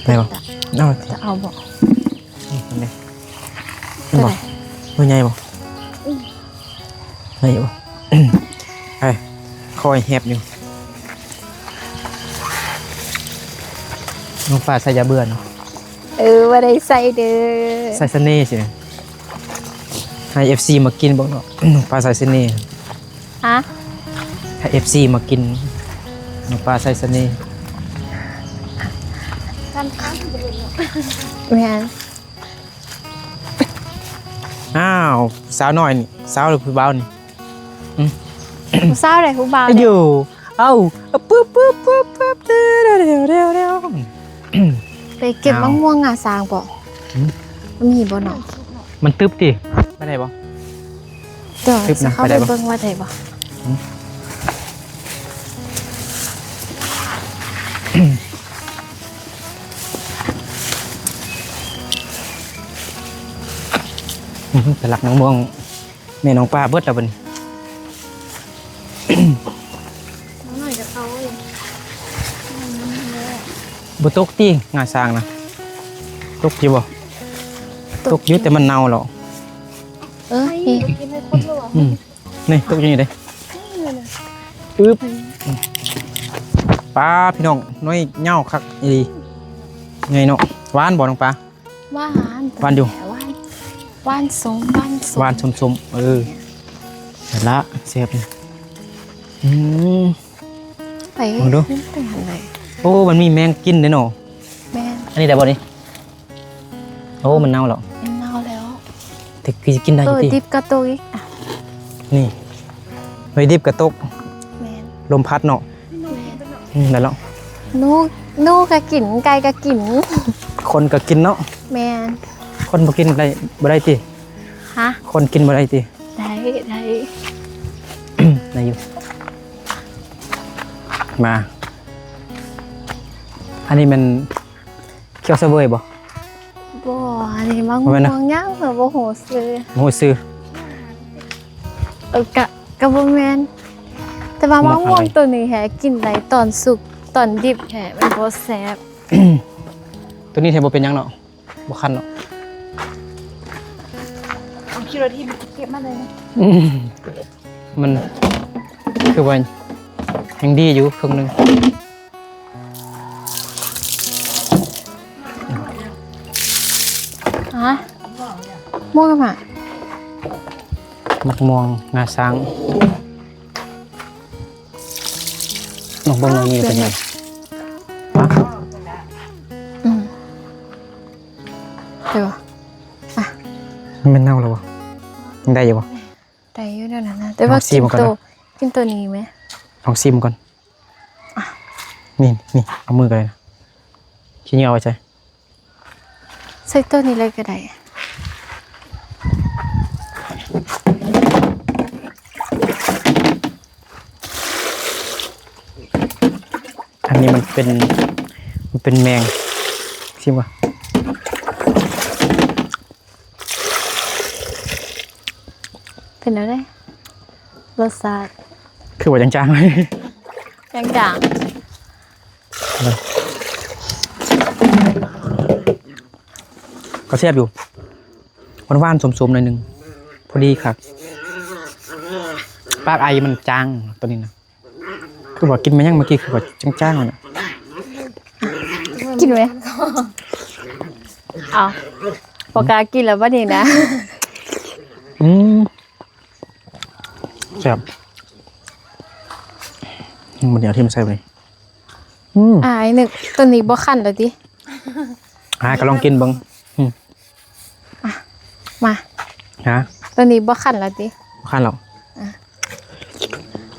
ເດ້ ໄດ້ບໍ່? ເອົາ ຈະເອົາບໍ່? ອືມ ນີ້ ເຫັນບໍ່? ໜ່ວຍໃຫຍ່ບໍ່? ອືມ ໄດ້ຢູ່ບໍ່? ເອີ ຄ່ອຍແຮບຢູ່. ນ້ອງປາໃສ່ຢາເບື່ອເນາະ. ເອີ ບໍ່ໄດ້ໃສ່ເດີ ໃສ່ສະເໜ່ຊື່ ໃຫ້ເອັຟຊີມາກິນເບິ່ງເນາະ. ນ້ອງປາໃສ່ສະເໜ່ ຮະ ໃຫ້ເອັຟຊີມາກິນ ນ້ອງປາໃສ່ສະເໜ່. ແມ່ນ. ອ້າວ ສາວນ້ອຍນີ້ ສາວ ຫຼື ຜູ້ບ່າວນີ້? ອືມ ຜູ້ສາວໃດ ຜູ້ບ່າວໃດ? ຢູ່ ເອົ້າ ປຶບ ປຶບ ປຶບ ປຶບ ໄປເກັບໝາກມ່ວງງາຊ້າງບໍ່? ຫືມ ມັນມີບໍ່ເນາະ? ມັນຕຶບຕິ ໄປໄດ້ບໍ່? ເຈົ້າ ຊິເຂົ້າໄປເບິ່ງວ່າໄດ້ບໍ່? ຫືມ ໄປລັກໝາກມ່ວງ ແມ່ນ້ອງປາເບິດແລ້ວບັດນີ້. ບໍ່ຕົກຕິ ງາຊ້າງນະ? ຕົກຢູ່ບໍ່? ຕົກຢູ່ ແຕ່ມັນເນົ່າແລ້ວ. ເອີ ນີ້ ອືມ ນີ້ຕົກຢູ່ນີ້ເດ້. ອືບ ປາ ພີ່ນ້ອງ ໜ່ວຍຍາວຄັກອີ່ຫຼີ ໃຫຍ່ເນາະ. ຫວານບໍ່ນ້ອງປາ? ຫວານ ຫວານຢູ່ ຫວານ ຫວານສົ້ມ ຫວານສົ້ມ ຫວານສົ້ມໆ. ເອີ ແມ່ນລະ ແຊບ. ອືມ ໄປເບິ່ງດູ ໂອ້ ມັນມີແມງກິນເດ້ເນາະ. ແມ່ນ ອັນນີ້ໄດ້ບໍ່ນີ້? ໂອ້ ມັນເນົ່າແລ້ວ ມັນເນົ່າແລ້ວ ແຕ່ຄືຊິກິນໄດ້ຢູ່ຕິ? ດິບກະຕຸກອີກ ນີ້ ໜ່ວຍດິບກະຕຸກ. ແມ່ນ ລົມພັດເນາະ. ແມ່ນ ອືມ ໄດ້ແລ້ວ. ໜູ ໜູກະກິນ ໄກ່ກະກິນ ຄົນກະກິນເນາະ. ແມ່ນ ຄົນບໍ່ກິນໄດ້ ບໍ່ໄດ້ຕິ? ຮະ ຄົນກິນບໍ່ໄດ້ຕິ? ໄດ້ ໄດ້ ໄດ້ຢູ່. ມາ ອັນນີ້ແມ່ນ ຂຽວສະເຫວີຍບໍ່? ບໍ່ ອັນນີ້ໝາກມ່ວງຫຍັງ ບໍ່ຮູ້ຊື່ ບໍ່ຮູ້ຊື່. ເອີ ກະ ກະບໍ່ແມ່ນ ແຕ່ວ່າໝາກມ່ວງໂຕນີ້ແທ້ກິນໄດ້ຕອນສຸກ ຕອນດິບແທ້ມັນບໍ່ແຊບ. ໂຕນີ້ແທ້ບໍ່ເປັນຫຍັງເນາະ ບໍ່ຄັນເນາະ. ເອົາ ຂີ່ລົດຖີບເກັບມາເລີຍ. ອືມ ມັນຄືວ່າຍັງດີຢູ່ເຄິ່ງໜຶ່ງ. ຮະ ມ່ວງຫຍັງ? ໝາກມ່ວງງາຊ້າງ. ນ້ອງເບິ່ງໜ່ວຍນີ້ເປັນຫຍັງ? ຮະ? ອືມ ໄດ້ບໍ່? ອ່ະ ມັນເນົ່າແລ້ວບໍ່? ໄດ້ຢູ່ບໍ່? ໄດ້ຢູ່ແນວນັ້ນນະ ແຕ່ວ່າກິນໂຕ ກິນໂຕນີ້ແມ. ລອງຊີມກ່ອນ. ອ່ະ ນີ້ ນີ້ ເອົາມືກໍໄດ້ນະ. ຂີ້ເຫຍື້ອເອົາໄວ້ໃສ? ໃສ່ໂຕນີ້ເລີຍກໍໄດ້. ອັນນີ້ມັນເປັນ ມັນເປັນແມງ. ຊີມກ່ອນ. ເປັນແນວໃດ ລົດຊາດ? ຄືວ່າຈາງໆ ຈາງໆ. ກໍແຊບຢູ່ ຫວານໆ ສົ້ມໆ ໜ້ອຍໜຶ່ງ ພໍດີຄັກ. ປາກໄອມັນຈາງ ໂຕນີ້ນະ. ຄືວ່າກິນມາຍັງເມື່ອກີ້ ຄືວ່າຈາງໆ ຫັ້ນນະ. ກິນໄໝ? ເອົາ ບໍ່ກ້າກິນແລ້ວບັດນີ້ນະ. ອືມ ແຊບ. ບັດນີ້ເອົາຖິ້ມໃສ່ບັດນີ້. ອືມ ອ້າຍນຶກ ໂຕນີ້ບໍ່ຄັນແລ້ວຕິ? ຫາກໍລອງກິນເບິ່ງ. ອືມ ອ່ະ ມາ ຮະ? ໂຕນີ້ບໍ່ຄັນແລ້ວຕິ? ບໍ່ຄັນແລ້ວ. ອ່ະ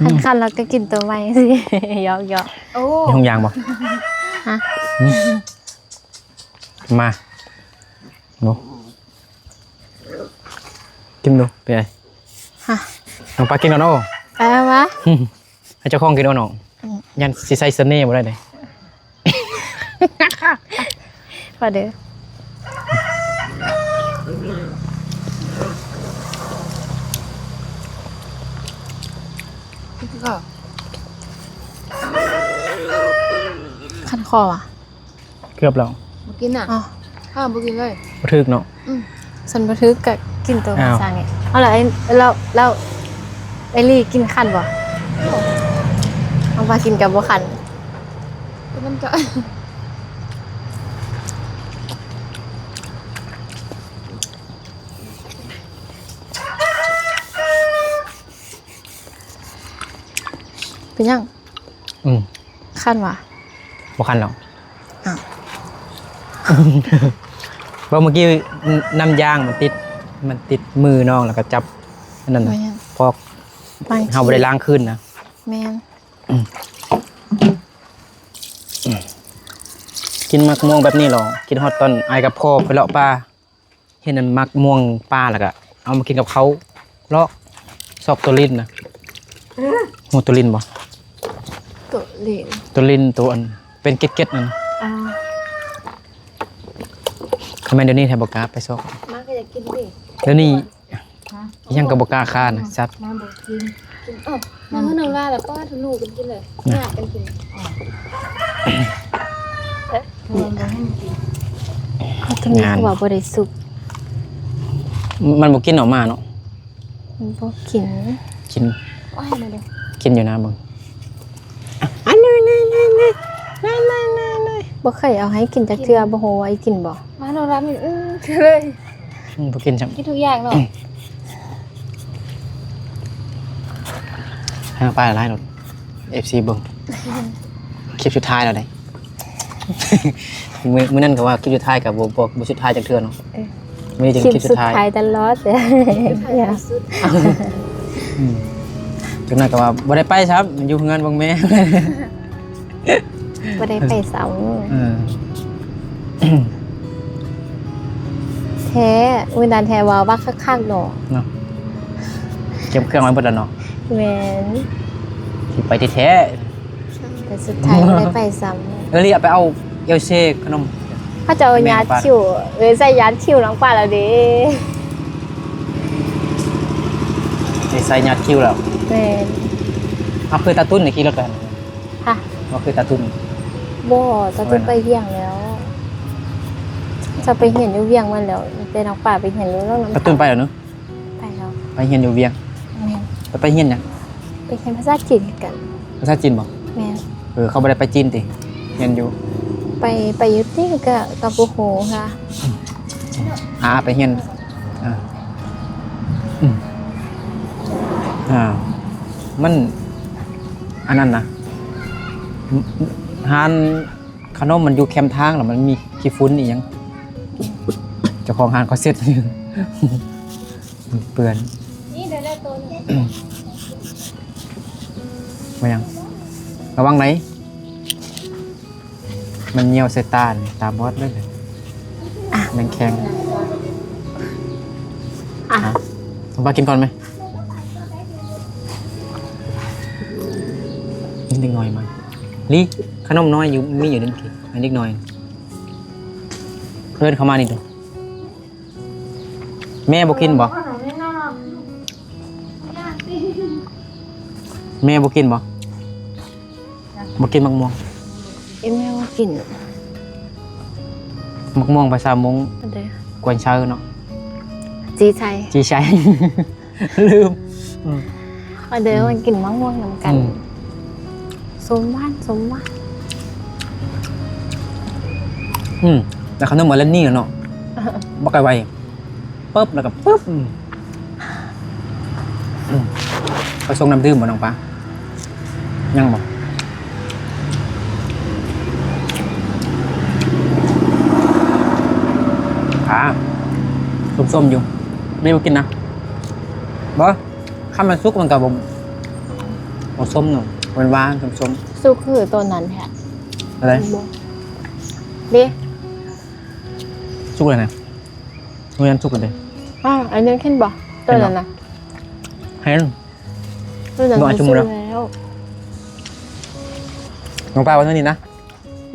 ອືມ ຄັນແລ້ວກໍກິນໂຕໃໝ່. ຫຍອກໆ. ໂອ້ ມີຖົງຢາງບໍ່? ຮະ? ອືມ ມາ ເນາະ ກິນດູ ເປັນໄງ? ຮະ? ນ້ອງປາກິນກ່ອນເນາະ. ເອີ ມາ ໃຫ້ເຈົ້າຂອງກິນເອົາເນາະ. ອືມ ຢ້ານຊິໃສ່ສະເໜ່ບໍ່ໄດ້ເດ້. ພໍເດີ ຄັນຄໍຫວາ? ເກືອບແລ້ວ ບໍ່ກິນນະ. ອໍ ຂ້າບໍ່ກິນເລີຍ ບໍ່ຖືກເນາະ. ອືມ ຊັ້ນບໍ່ຖືກກໍກິນໂຕ ອ້າວ ສ້າງນີ້. ເອົາລະ ແລ້ວ ແລ້ວໄອລີກິນຄັນບໍ່? ເອົາ ເອົາ ປາກິນກໍບໍ່ຄັນ ມັນຈະ ເປັນຫຍັງ? ອືມ ຄັນຫວາ? ບໍ່ຄັນດອກ. ອ້າວ ບໍ່ ເມື່ອກີ້ນ້ຳຢາງມັນຕິດ ມັນຕິດມືນ້ອງ ແລ້ວກໍຈັບອັນນັ້ນນະ ແມ່ນ ພອກ ເຮົາບໍ່ໄດ້ລ້າງຄືນນະ. ແມ່ນ ອືມ ກິນໝາກມ່ວງແບບນີ້ເນາະ ຄິດຮອດຕອນອ້າຍກັບພໍ່ໄປເລາະປ່າ. ເຫັນອັນໝາກມ່ວງປ່າ ແລ້ວກະເອົາມາກິນກັບເຂົ້າ ເລາະຊອກໂຕລິນນະ. ຮູ້ໂຕລິນບໍ່? ໂຕລິນ ໂຕລິນ ໂຕອັນເປັນເກັດໆ ນັ້ນ. ອໍ ຄັນແມ່ນດຽວນີ້ແທ້ບໍ່ກ້າໄປຊອກ. ມາກໍຢາກກິນເດ້ ດຽວນີ້ ຮະ? ອີຫຍັງກໍບໍ່ກ້າຄ້ານະ ສັດ ມາບໍ່ກິນ ກິນ. ເອົ້າ ມາເຮືອນນ້ອງລາລະ ປ້າທະນູກັນກິນເລີຍ ຍາກກັນກິນ. ເອີ ເຮົາຕ້ອງມີ ງານ ຄືວ່າບໍ່ໄດ້ສຸກ ມັນບໍ່ກິນອອກມາເນາະ. ມັນບໍ່ກິນ ກິນ ໂອ້ຍ ມາເດີ ກິນຢູ່ນະເບິ່ງ. ອັນນີ້ ນີ້ ນີ້ ນີ້ ນີ້ ນີ້ ນີ້ ບໍ່ເຄີຍເອົາໃຫ້ກິນຈັກເທື່ອ ບໍ່ຮູ້ວ່າອີກິນບໍ່. ມາໂນລາມີ ອື ເລີຍ ອືມ ບໍ່ກິນຊ້ຳ ກິນທຸກຢ່າງເນາະ. ໃຫ້ນ້ອງປາຫຼາຍໂລດ ເອັຟຊີເບິ່ງ ຄລິບສຸດທ້າຍແລ້ວເດ້. ມື້ ມື້ນັ້ນກໍວ່າຄລິບສຸດທ້າຍກໍບໍ່ ບໍ່ ບໍ່ສຸດທ້າຍຈັກເທື່ອເນາະ. ເອີ ມື້ນີ້ຈຶ່ງຄລິບສຸດທ້າຍ ຄລິບສຸດທ້າຍຕະຫຼອດ. ອືມ ຈັກໜ້ອຍກໍວ່າບໍ່ໄດ້ໄປຊ້ຳ ຢູ່ເຮືອນເບິ່ງແມ່. ບໍ່ໄດ້ໄປຊ້ຳ. ເອີ ແທ້ ມື້ນັ້ນແທ້ວ່າ ວ່າຄັກໆ ເນາະ ເນາະ ກຽມເຄື່ອງໄວ້ໝົດແລ້ວເນາະ. ແມ່ນ ຊິໄປແທ້ໆ ແຕ່ສຸດທ້າຍບໍ່ໄດ້ໄປຊ້ຳ. ເອີ ລີເອົາໄປເອົາເອວເຊຂະໜົມ ເຂົາເຈົ້າຍາດຄິ້ວ ເອີ ໃສ່ຍາດຄິ້ວນ້ອງປາແລ້ວເດ້. ໄດ້ໃສ່ຍາດຄິ້ວແລ້ວ. ແມ່ນ ເຮົາຄືຕາຕຸ້ນໄດ້ຂີ່ລົດໄປຫັ້ນ. ຮະ? ບໍ່ຄືຕາຕຸ້ນ. ບໍ່ ຕາຕຸ້ນໄປວຽງແລ້ວ. ເຈົ້າໄປຮຽນຢູ່ວຽງມາແລ້ວ ແຕ່ນ້ອງປາໄປຮຽນຢູ່ນຳ. ຕາຕຸ້ນໄປແລ້ວເນາະ? ໄປແລ້ວ. ໄປຮຽນຢູ່ວຽງ. ແມ່ນ. ແລ້ວໄປຮຽນຫຍັງ? ໄປຮຽນພາສາຈີນຄືກັນ. ພາສາຈີນບໍ່? ແມ່ນ. ເອີ ເຂົາບໍ່ໄດ້ໄປຈີນຕິ? ຮຽນຢູ່. ໄປ ໄປຢູ່ຕິ ກະ ກະບໍ່ຮູ້ຫາ. ຫາໄປຮຽນ. ເອີ ອືມ ອ່າ ມັນ ອັນນັ້ນນະ ຮ້ານຂະໜົມມັນຢູ່ແຄມທາງ ແລ້ວມັນມີຂີ້ຝຸ່ນອີ່ຫຍັງ ເຈົ້າຂອງຮ້ານເຂົາເຊັດ ເປື້ອນ. ນີ້ໄດ້ແລ້ວໂຕໜຶ່ງ. ມາຫຍັງ? ລະວັງໄດ. ມັນຍ່ຽວໃສ່ຕານີ້ ຕາບອດເລີຍ. ອ່ະ ແມ່ນແຂງ. ອ່ະ ເອົາປາກິນກ່ອນໄໝ? ນີ້ເດັກນ້ອຍມາ. ລີ ຂະໜົມນ້ອຍຢູ່ ມີຢູ່ໃນນີ້ ໃຫ້ເດັກນ້ອຍ. ເອີ້ນເຂົ້າມານີ້ດູ. ແມ່ບໍ່ກິນບໍ່? ແມ່ບໍ່ກິນບໍ່? ບໍ່ກິນໝາກມ່ວງ. ເອີ ແມ່ບໍ່ກິນ. ໝາກມ່ວງພາສາມົ້ງ ອັນໃດ? ກວນເຊີເນາະ. ຈີໄຊ. ຈີໄຊ. ລືມ. ອືມ. ເ ມາເດີ ອືມ ມາກິນໝາກມ່ວງນຳກັນ ອືມ ສົ້ມຫວານ ສົ້ມຫວານ ອືມ ແລ້ວຂະໜົມອາລັນນີ້ເນາະ ບັກໄກໄວ ປຶບ ແລ້ວກໍປຶບ ອືມ ອືມ ເຂົາສົ່ງນ້ຳດື່ມບໍ່ນ້ອງປາ? ຍັງບໍ່? ອ່າ ສົ້ມໆຢູ່ ນີ້ບໍ່ກິນນະ ບໍ່? ຄັນມັນສຸກມັນກໍບໍ່ ບໍ່ສົ້ມເນາະ ຫວານໆ ສົ້ມໆ ສຸກຄືໂຕນັ້ນແທ້ ອັນໃດ? ເດ້ ສຸກແລ້ວນະ ໂຮງຮຽນສຸກແລ້ວເດ້ ອ້າວ ອັນນີ້ເຫັນບໍ່? ໂຕນັ້ນນະ ເຫັນ ໂຕນັ້ນ ບໍ່ ອັນ ມັນສຸກແລ້ວ ນ້ອງປາວ່າແນວນີ້ນະ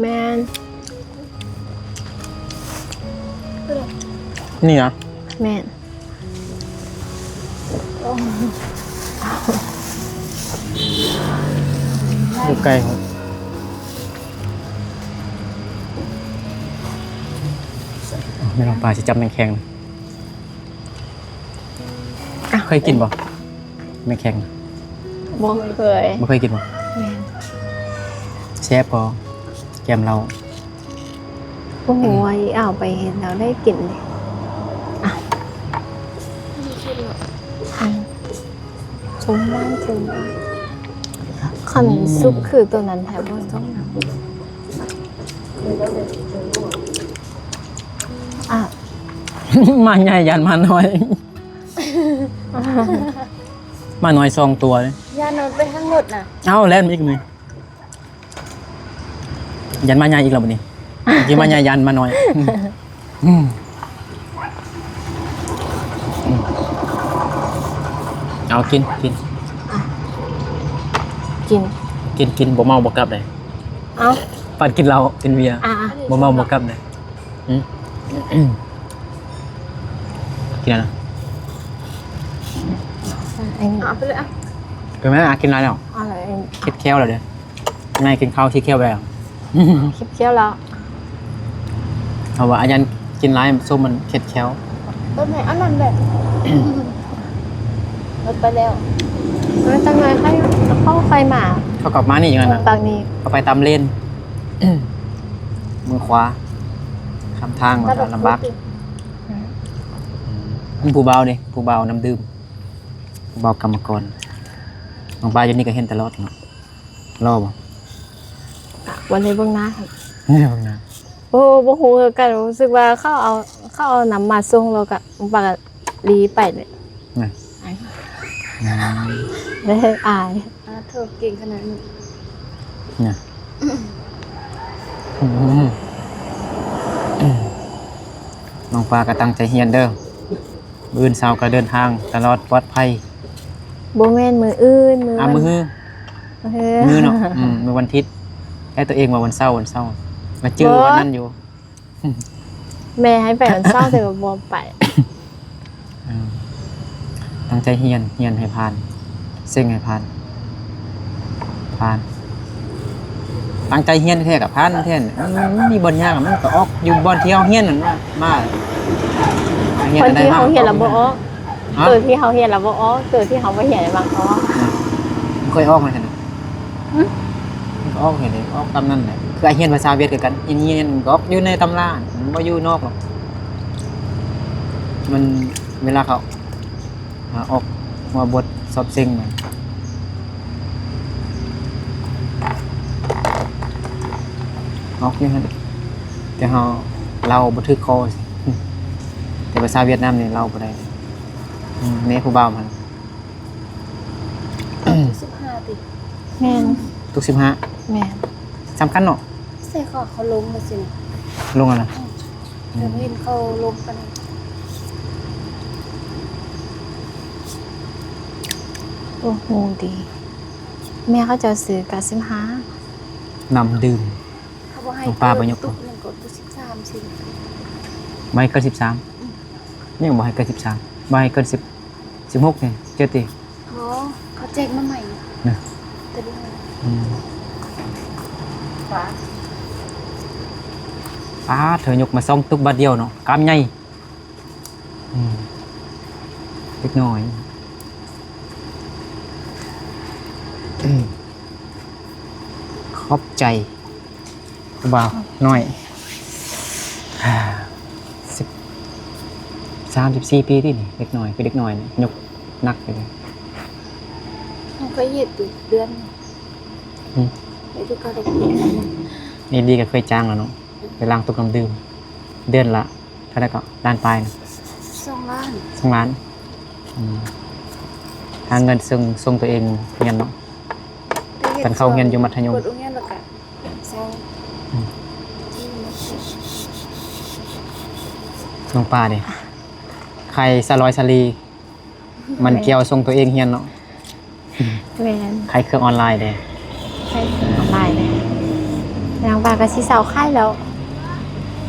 ແມ່ນ ນີ້ນະ ແມ່ນ ຢູ່ໃກ້ ແມ່ນ້ອງປາຊິຈັບແມງແຄງ ເຄີຍກິນບໍ່? ແມງແຄງ ບໍ່ເຄີຍ ບໍ່ເຄີຍກິນບໍ່? ແມ່ນ ແຊບບໍ່? ແກມເຫຼົ້າ ບໍ່ຮູ້ວ່າອີ່ອ້າວໄປເຮັດແລ້ວໄດ້ກິນເດ້ ອ່ະ ສົ້ມຫວານ ສົ້ມຫວານ ຄັນ ອືມ ສຸກຄືໂຕນັ້ນແທ້ບໍ່ ຕ້ອງ ອ່ະ ໝາໃຫຍ່ຢ້ານໝານ້ອຍ ໝານ້ອຍສອງຕົວເດ້ ຢ້ານມັນໄປທາງລົດນະ ເອົ້າ ແລ່ນມາອີກນີ້ ຢ້ານໝາໃຫຍ່ອີກແລ້ວບັດນີ້ ຊິໝາໃຫຍ່ຢ້ານໝານ້ອຍ ອືມ ອືມ ເອົາ ກິນ ກິນ ອ່ະ ກິນ ກິນ ກິນ ບໍ່ເມົາບໍ່ກັບເດ້ ເອົ້າ ປານກິນເຫຼົ້າກິນເບຍ ອ່ະ ບໍ່ເມົາບໍ່ກັບເດ້. ຫືມ ກິນແລ້ວນະ ເອົາໄປເລີຍ ເອົາໄປແລ້ວ ກິນແລ້ວ ເອົາເລີຍ ເຄັດແຂ້ວແລ້ວເດີ ນາຍກິນເຂົ້າຊິແຂ້ວແລ້ວ ເຄັດແຂ້ວແລ້ວ ເພາະວ່າອາຈານກິນຫຼາຍ ສົ້ມມັນເຄັດແຂ້ວ ເອີ ແມ່ ອັນນັ້ນແຫຼະ ເບິດໄປແລ້ວ ເອີ ຈັກໜ່ອຍໃຫ້ເຂົາຄ່ອຍມາ ເຂົາກັບມານີ້ຈັ່ງນັ້ນນະ ປາກນີ້ ເຂົາໄປຕາມເລນ ມືຂວາ ຂ້າມທາງມັນກໍລຳບາກ ອືມ ອືມ ຜູ້ບ່າວເດ້ ຜູ້ບ່າວນ້ຳດື່ມ ຜູ້ບ່າວກຳມະກອນ ນ້ອງປາຢູ່ນີ້ກໍເຫັນຕະຫຼອດເນາະ ຫຼໍ່ບໍ່? ບໍ່ໄດ້ເບິ່ງໜ້າ ບໍ່ໄດ້ເບິ່ງໜ້າ ໂອ້ ບໍ່ຮູ້ຄືກັນ ຮູ້ສຶກວ່າເຂົາເອົາ ເຂົາເອົານ້ຳມາສົ່ງ ແລ້ວກໍປາກະລີໄປເລີຍ ນະ ອາຍ ອືມ ເອີ ອາຍ ອາ ເທີເກັ່ງຂະໜາດນີ້ ນະ ອືມ ອືມ ນ້ອງປາກໍຕັ້ງໃຈຮຽນເດີ ມື້ອື່ນເຊົ້າກໍເດີນທາງຕະຫຼອດປອດໄພ ບໍ່ແມ່ນມື້ອື່ນ ມື້ ອ່າ ວັນ ມື້ຮື ມື້ຮື ມື້ເນາະ ອືມ ມື້ວັນທິດ ແຕ່ຕົວເອງວ່າວັນເສົາ ວັນເສົາ ກໍຈື່ ບໍ່ ວັນນັ້ນຢູ່ ແມ່ໃຫ້ໄປວັນເສົາ ແຕ່ວ່າບໍ່ໄປ ເອີ ຕັ້ງໃຈຮຽນ ຮຽນໃຫ້ຜ່ານ ເສັງໃຫ້ຜ່ານ ຜ່ານ ຕັ້ງໃຈຮຽນແທ້ກໍຜ່ານແທ້ ມັນມີບ່ອນຍາກ ມັນກໍອອກຢູ່ບ່ອນທີ່ເຮົາຮຽນນັ້ນມາ ມາ ຮຽນ ບ່ອນທີ່ເຮົາຮຽນແລ້ວບໍ່ອອກ ຮະ ໂຕທີ່ເຮົາຮຽນແລ້ວບໍ່ອອກ ໂຕທີ່ເຮົາບໍ່ຮຽນມັນອອກ ອືມ ມັນຄ່ອຍອອກມາຊັ້ນນະ ຫຶ ມັນກໍອອກຫັ້ນແຫຼະ ອອກຕາມນັ້ນແຫຼະ ຄືຮຽນພາສາຫວຽດຄືກັນ ຮຽນ ຮຽນມັນກໍອອກຢູ່ໃນຕຳລາ ມັນບໍ່ຢູ່ນອກດອກ ມັນເວລາເຂົາ ອ່າ ອອກຫົວບົດສອບເສັງມາ ອອກຢູ່ຫັ້ນ ແຕ່ເຮົາເລົ່າບໍ່ຖືກຄໍ ແຕ່ພາສາຫວຽດນາມນີ້ເລົ່າບໍ່ໄດ້ ອືມ ແນ່ຜູ້ບ່າວຫັ້ນ ສິບຫ້າຕິ ແມ່ນ ທຸກສິບຫ້າ ແມ່ນ ສຳຄັນເນາະ ໃສ່ເຂົາ ເຂົາລົງຈັ່ງຊີ້ນະ ລົງຫັ້ນນະ ອືມ ເຫັນເຂົາລົງປານນີ້ ໂອ້ໂຫ ດີ ແມ່ເຂົາເຈົ້າຊື້ກະສິບຫ້າ ນ້ຳດື່ມ ເຂົາບໍ່ໃຫ້ ນ້ອງປາບໍ່ຍົກ ຕຸກໜຶ່ງກໍຕຸກສິບສາມຊີ້ ບໍ່ໃຫ້ເກີນສິບສາມ ອືມ ຍັງບໍ່ໃຫ້ເກີນສິບສາມ ບໍ່ໃຫ້ເກີນສິບ ສິບຫົກນີ້ ເຈັດຕິ ອໍ ເຂົາແຈກມາໃໝ່ນະ ແຕ່ບໍ່ ອືມ ປາ ປາ ເທີຍົກມາສອງຕຸກບາດດຽວເນາະ ກາມໃຫຍ່ ອືມ ເລັກນ້ອຍ ຂອບໃຈຜູ້ບ່າວນ້ອຍ ສິບ ສາມສິບສີ່ປີຕິນີ້ ເດັກນ້ອຍ ຄືເດັກນ້ອຍນີ້ ຍົກໜັກຢູ່ເດ. ເຮົາເຄີຍເຮັດຢູ່ເດືອນ ອືມ ເຮັດຢູ່ກະດອກ ນີ້ດີກໍເຄີຍຈ້າງແລ້ວເນາະ ໄປລ້າງຕົກນ້ຳດື່ມ ເດືອນລະ ເທົ່າໃດກໍ ລ້ານປາຍນະ? ສອງລ້ານ ສອງລ້ານ. ອືມ ຫາເງິນສົ່ງ ສົ່ງຕົວເອງຮຽນເນາະ. ຕອນເຂົ້າຮຽນຢູ່ມັດທະຍົມ ເປີດໂຮງຮຽນແລ້ວກະເຊົາ. ອືມ ນ້ອງປາເດ ຂາຍສາລອຍສາລີ ມັນກ່ຽວສົ່ງຕົວເອງຮຽນເນາະ. ແມ່ນ ຂາຍເຄື່ອງອອນລາຍເດ້ ຂາຍເຄື່ອງອອນລາຍເດ້. ນາງວ່າກໍຊິເຊົາຂາຍແລ້ວ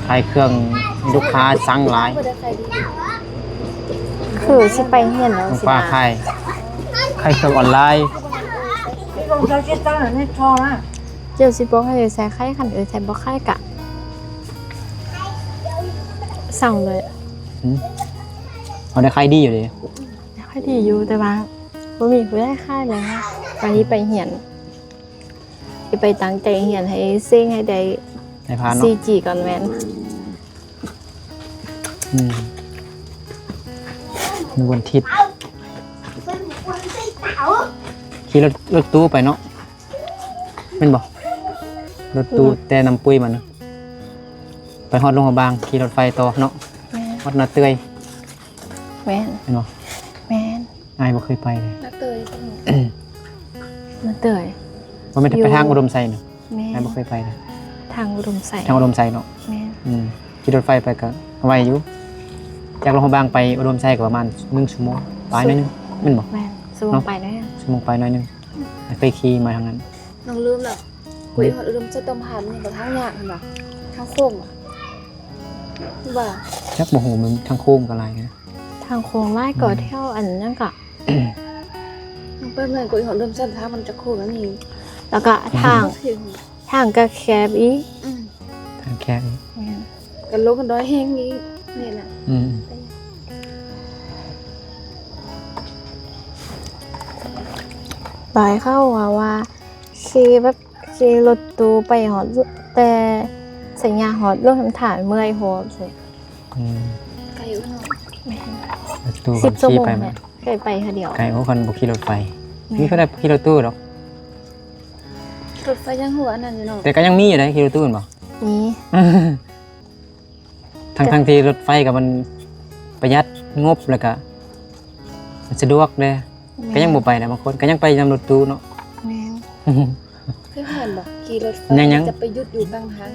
ຂາຍເຄື່ອງ ລູກຄ້າສັ່ງຫຼາຍ ຄືຊິໄປຮຽນແລ້ວ ນ້ອງປາຂາຍ ຂາຍເຄື່ອງອອນລາຍ. ເຈົ້າຊິບອກໃຫ້ເອື້ອຍໄຊຂາຍ ຄັນເອື້ອຍໄຊບໍ່ຂາຍກະສັ່ງເລີຍ. ຫືມ ເຮົາໄດ້ຂາຍດີຢູ່ເດ. ໄດ້ຂາຍດີຢູ່ ແຕ່ວ່າບໍ່ມີຜູ້ໃດຂາຍແລ້ວ ກະຊິໄປຮຽນ ຊິໄປຕັ້ງໃຈຮຽນໃຫ້ເສັງໃຫ້ໄດ້ ໃຫ້ຜ່ານເນາະ ສີ່ຈີ ກ່ອນ. ແມ່ນ ອືມ ວັນທິດ ຂີ່ລົດ ລົດຕູ້ໄປເນາະ ແມ່ນບໍ່? ລົດຕູ້ ອືມ ແຕ່ນ້ຳປຸ້ຍມານະ ໄປຮອດຫຼວງພະບາງ ຂີ່ລົດໄຟຕໍ່ເນາະ. ແມ່ນ ຮອດນາເຕີຍ. ແມ່ນ ແມ່ນບໍ່? ແມ່ນ ອ້າຍບໍ່ເຄີຍໄປເລີຍ. ນາເຕີຍ ນາເຕີຍ ບໍ່ແມ່ນ ຢູ່ ໄປທາງອຸດົມໄຊນະ. ແມ່ນ ອ້າຍບໍ່ເຄີຍໄປເລີຍ ທາງອຸດົມໄຊ ທາງອຸດົມໄຊເນາະ. ແມ່ນ ອືມ ຂີ່ລົດໄຟໄປກໍໄວຢູ່ ຈາກຫຼວງພະບາງໄປອຸດົມໄຊກໍປະມານໜຶ່ງຊົ່ວໂມງປາຍໜ້ອຍໜຶ່ງ ແມ່ນບໍ່? ແມ່ນ ຊົ່ວໂມງປາຍໜ້ອຍໜຶ່ງ ຊົ່ວໂມງປາຍໜ້ອຍໜຶ່ງ. ໄປຂີ່ມາທາງນັ້ນ ນ້ອງລືມແລ້ວ. ກວ່າຮອດອຸດົມໄຊຕ້ອງຜ່ານຫຍັງກໍທາງຍາກຫັ້ນນະ ທາງໂຄ້ງຫວາ ຫຼືວ່າ ຈັກບໍ່ຮູ້ ມັນທາງໂຄ້ງກໍຫຼາຍນະ. ທາງໂຄ້ງຫຼາຍກໍ ອືມ ແຖວອັນນັ້ນກໍ ໄປເມືອງກໍອີກຮອດອຸດົມໄຊ ທາງມັນຈະໂຄ້ງອັນນີ້ ແລ້ວກໍທາງ ທາງກໍແຄບອີກ. ອືມ ທາງແຄບອີກ. ແມ່ນ ກໍລົງດອຍແຮງອີກນີ້ນະ. ອືມ ບາຍເຂົາວ່າ ວ່າຂີ່ແບບ ຂີ່ລົດຕູ້ໄປຮອດ ແຕ່ໄຊຍາຮອດຫຼວງນ້ຳທາ ເມື່ອຍໂພດ. ອືມ ໄກຢູ່ເນາະ. ແມ່ນ ລົດຕູ້ ສິບຊົ່ວໂມງ ຂີ່ໄປ ເຄີຍໄປເທື່ອດຽວ. ໄກ ໂອ້ ຄັນບໍ່ຂີ່ລົດໄຟ. ແມ່ນ ມີຜູ້ໃດຂີ່ລົດຕູ້ດອກ. ລົດໄຟຍັງຫົວອັນນັ້ນຢູ່ເນາະ ແຕ່ກໍຍັງມີຢູ່ໃດ ຂີ່ລົດຕູ້ແມ່ນບໍ່? ມີ ທັງໆທີ່ລົດໄຟກໍມັນປະຢັດງົບ ແລ້ວກໍມັນສະດວກເດ້. ແມ່ນ ກໍຍັງບໍ່ໄປນະ ບາງຄົນກໍຍັງໄປນຳລົດຕູ້ເນາະ. ແມ່ນ ເຄີຍຜ່ານບໍ່? ຂີ່ລົດໄຟ ຍັງໆ ຈະໄປຢຸດຢູ່ກາງທາງ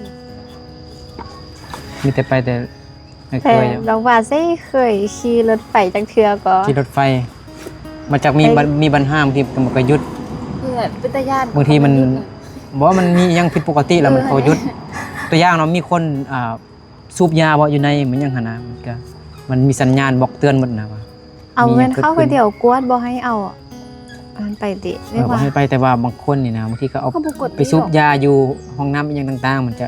ມີແຕ່ໄປແຕ່ ໄມ່ເຄີຍ. ແຕ່ລາວວ່າຊິເຄີຍຂີ່ລົດໄຟຈັກເທື່ອກໍ ຂີ່ລົດໄຟ ມັນຈັກມີ ໄປ ບັນ ມີບັນຫາ ບາງທີມັນກໍຢຸດ. ເພື່ອເປັນຕາຢ້ານ ບາງທີມັນ ບໍ່ ມັນມີຫຍັງຜິດປົກກະຕິແລ້ວມັນກໍຢຸດ. ຕົວຢ່າງເນາະ ມີຄົນ ອ່າ ສູບຢາບໍ່ຢູ່ໃນ ມັນຫຍັງຫັ້ນນະ ມັນກໍ ມັນມີສັນຍານບອກເຕືອນໝົດນະວ່າ ເອົາແມ່ນເຂົາກໍດຽວກວດ ບໍ່ໃຫ້ເອົາອັນນັ້ນໄປຕິ ເອີ ບໍ່ໃຫ້ໄປ. ແຕ່ວ່າບາງຄົນນີ້ນະ ບາງທີກໍເອົາໄປສູບຢາຢູ່ຫ້ອງນ້ຳອີ່ຫຍັງຕ່າງໆ ມັນຈະ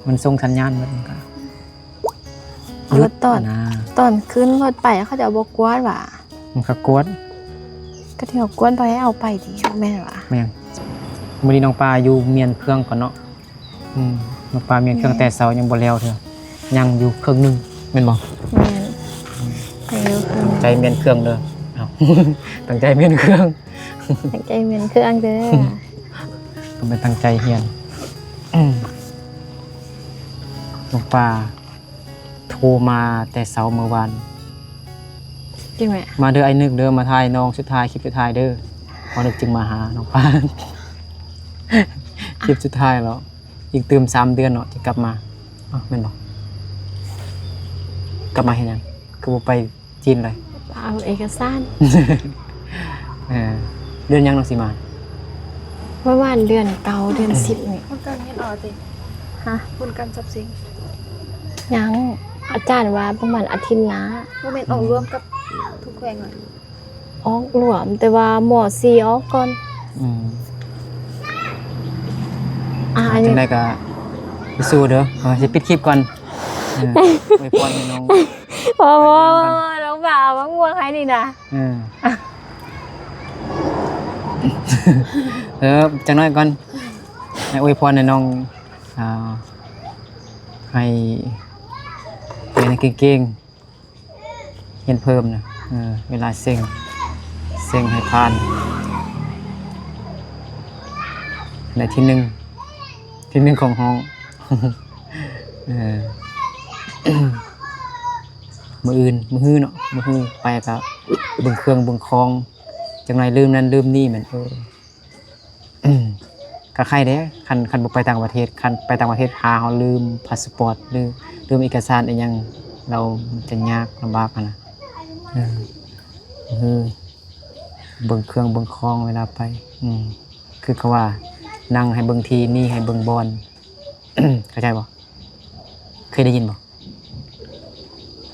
ມັນສົ່ງສັນຍານໝົດ ມັນກໍຢຸດນະ. ຕອນຂຶ້ນລົດໄປເຂົາເຈົ້າບໍ່ກວດຫວາ? ມັນກໍກວດ ກໍດຽວກວດ ບໍ່ໃຫ້ເອົາໄປຕິ ແມ່ນຫວາ? ແມ່ນ. ມື້ນີ້ນ້ອງປາຢູ່ມ້ຽນເຄື່ອງກ່ອນເນາະ. ອືມ ນ້ອງປາມ້ຽນເຄື່ອງ ແມ່ນ ແຕ່ເຊົ້າຍັງບໍ່ແລ້ວເທື່ອ ຍັງຢູ່ເຄິ່ງໜຶ່ງແມ່ນບໍ່? ແມ່ນ ອືມ ໃຫ້ຢູ່ເຄິ່ງ ຕັ້ງໃຈມ້ຽນເຄື່ອງເດີ. ເອົ້າ ຕັ້ງໃຈມ້ຽນເຄື່ອງ ຕັ້ງໃຈມ້ຽນເຄື່ອງເດີ ຕ້ອງໄປຕັ້ງໃຈຮຽນ. ອືມ ນ້ອງປາໂທມາແຕ່ເຊົ້າມື້ວານ. ຈິງແມະ? ມາເດີອ້າຍນຶກເດີ ມາຖ່າຍນ້ອງສຸດທ້າຍ ຄລິບສຸດທ້າຍເດີ. ອ້າຍນຶກຈຶ່ງມາຫານ້ອງປາ ຄລິບສຸດທ້າຍແລ້ວ. ອີກຕື່ມສາມເດືອນເນາະ ຈະກັບມາ. ອ້າວ ແມ່ນບໍ່? ກັບມາເຮັດຫຍັງ? ຄືບໍ່ໄປຈີນເລີຍ? ເອົາເອກະສານ. ເອີ ເດືອນຫຍັງນ້ອງຊິມາ? ປະມານເດືອນເກົ້າ ເດືອນສິບນີ້. ຜົນການຮຽນອອກຕິ? ຮະ? ຜົນການສອບເສັງ? ຍັງ. ອາຈານວ່າປະມານອາທິດໜ້າ. ບໍ່ແມ່ນອອກລວມກັບທຸກແຂວງຫວາ? ອອກລວມ ແຕ່ວ່າ ມ.ສີ່ ອອກກ່ອນ. ອືມ ອ່າ ຈັ່ງໃດກໍສູ້ໆເດີ. ເອີ ຊິປິດຄລິບກ່ອນ. ເອີ ອວຍພອນໃຫ້ນ້ອງ. ບໍ່ ບໍ່ ນ້ອງບ່າວເອົາມາມ່ວງໃຫ້ນີ້ນະ. ເອີ ອາ ເອີ ຈັກໜ້ອຍກ່ອນ ໃຫ້ອວຍພອນໃຫ້ນ້ອງ ອ່າ ໃຫ້ຮຽນໃຫ້ເກັ່ງໆ ຮຽນເພີ່ມນະ ເອີ ເວລາເສັງ ເສັງໃຫ້ຜ່ານ ໄດ້ທີໜຶ່ງ ທີໜຶ່ງຂອງຫ້ອງ ເອີ ມື້ອື່ນ ມື້ຮືເນາະ ມື້ຮືໄປກະເບິ່ງເຄື່ອງເບິ່ງຂອງ ຈັກໜ້ອຍລືມນັ້ນລືມນີ້ ແມ່ນ ເອີ ກະໄຄເດ້ ຄັນ ຄັນບໍ່ໄປຕ່າງປະເທດ ຄັນໄປຕ່າງປະເທດຫາເຮົາລືມພາສປອດ ຫຼື ລືມເອກະສານອີ່ຫຍັງ ລາວມັນຈະຍາກລຳບາກຫັ້ນນະ ເອີ ຄືເບິ່ງເຄື່ອງເບິ່ງຂອງເວລາໄປ ອືມ ຄືເຂົາວ່າ ນັ່ງໃຫ້ເບິ່ງທີ່ ໜີໃຫ້ເບິ່ງບ່ອນ ເຂົ້າໃຈບໍ່? ເຄີຍໄດ້ຍິນບໍ່?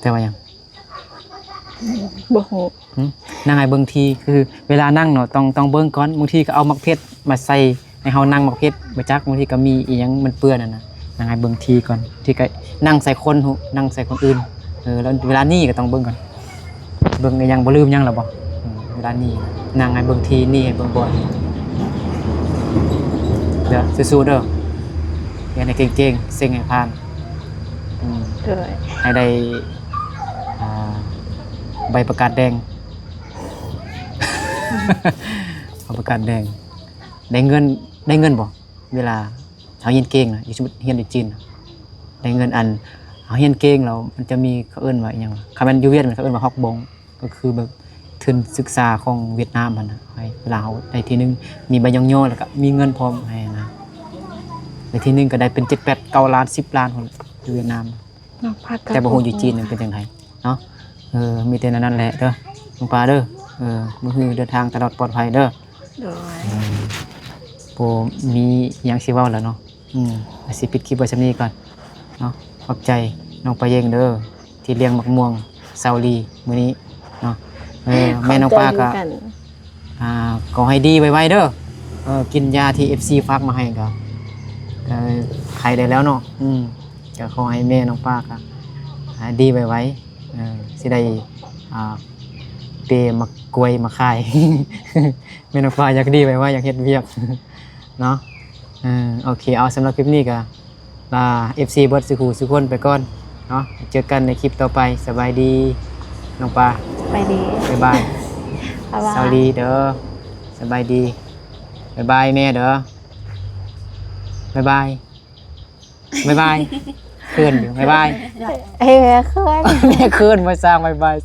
ແປວ່າຫຍັງ? ບໍ່ຮູ້. ຫຶ? ນັ່ງໃຫ້ເບິ່ງທີ່ ຄືເວລານັ່ງເນາະ ຕ້ອງ ຕ້ອງເບິ່ງກ່ອນ ບາງທີກໍເອົາໝາກເຜັດມາໃສ່ໃຫ້ເຮົານັ່ງໝາກເຜັດ ບໍ່ຈັກ ບາງທີກໍມີອີ່ຫຍັງມັນເປື້ອນຫັ້ນນະ ນັ່ງໃຫ້ເບິ່ງທີ່ກ່ອນ ທີ່ກໍນັ່ງໃສ່ຄົນ ນັ່ງໃສ່ຄົນອື່ນ ເອີ ແລ້ວເວລາໜີກໍຕ້ອງເບິ່ງກ່ອນ. ເບິ່ງອີ່ຫຍັງ ບໍ່ລືມຫຍັງແລ້ວບໍ່? ອືມ ເວລາໜີ ນັ່ງໃຫ້ເບິ່ງທີ່ ໜີໃຫ້ເບິ່ງບ່ອນ ເດີ ສູ້ໆເດີ ຮຽນໃຫ້ເກັ່ງໆ ເສັງໃຫ້ຜ່ານ ອືມ ໂດຍ ໃຫ້ໄດ້ ອ່າ ໃບປະກາດແດງ ໃບປະກາດແດງ ໄດ້ເງິນ ໄດ້ເງິນບໍ່? ເວລາເຮົາຮຽນເກັ່ງນະ ຢູ່ ສົມມຸດຮຽນຢູ່ຈີນນະ ໄດ້ເງິນ ອັນ ເຮົາຮຽນເກັ່ງແລ້ວ ມັນຈະມີ ເຂົາເອີ້ນວ່າອີ່ຫຍັງ ຄັນແມ່ນຢູ່ຫວຽດນາມ ເຂົາເອີ້ນວ່າຮອກບົງ ກໍຄືແບບທຶນສຶກສາຂອງຫວຽດນາມຫັ້ນນະ ໃຫ້ເວລາເຮົາໄດ້ທີໜຶ່ງ ມີໃບຍ້ອງຍໍ ແລ້ວກໍມີເງິນພ້ອມໃຫ້ນະ ໄດ້ທີໜຶ່ງກໍໄດ້ເປັນເຈັດແປດເກົ້າລ້ານ ສິບລ້ານພຸ້ນ ຢູ່ຫວຽດນາມ ແຕ່ບໍ່ຮູ້ຢູ່ຈີນມັນເປັນຈັ່ງໃດເນາະ. ເອີ ມີແຕ່ແນວນັ້ນແຫຼະເດີ ນ້ອງປາເດີ ເອີ ມື້ຮືເດີນທາງຕະຫຼອດປອດໄພເດີ. ໂດຍ ບໍ່ມີຫຍັງຊິເວົ້າແລ້ວເນາະ ອືມ ຊິປິດຄລິບໄວ້ສ່ຳນີ້ກ່ອນເນາະ. ຂອບໃຈນ້ອງປາເຢັງເດີ ທີ່ລ້ຽງໝາກມ່ວງເຊົາລີມື້ນີ້ເນາະ. ເອີ ແມ່ນ້ອງປາກໍ ອ່າ ຂໍໃຫ້ດີໄວໆເດີ ເອີ ກິນຢາທີ່ເອັຟຊີຝາກມາໃຫ້ກໍ ເອີ ໄຂ້ໄດ້ແລ້ວເນາະ ອືມ ກໍຂໍໃຫ້ແມ່ນ້ອງປາກໍ ອ່າ ດີໄວໆ ເອີ ຊິໄດ້ ອ່າ ເປໝາກກ້ວຍມາຂາຍ ແມ່ນ້ອງປາຢາກດີໄວໆ ຢາກເຮັດວຽກເນາະ. ເອີ ໂອເຄ ເອົາ ສຳລັບຄລິບນີ້ກໍ ລາເອັຟຊີເບິດສູ່ຜູ້ສູ່ຄົນໄປກ່ອນເນາະ ເຈີກັນໃນຄລິບຕໍ່ໄປ. ສະບາຍດີນ້ອງປາ ສະບາຍດີ ບາຍບາຍ ສາວລີເດີ ສະບາຍດີ ບາຍບາຍແມ່ເດີ ບາຍບາຍ ບາຍບາຍ ເຂີນຢູ່ ບາຍບາຍ ເອີ ເຂີນ ແມ່ເຂີນ ມາສ້າງ ບາຍບາຍ.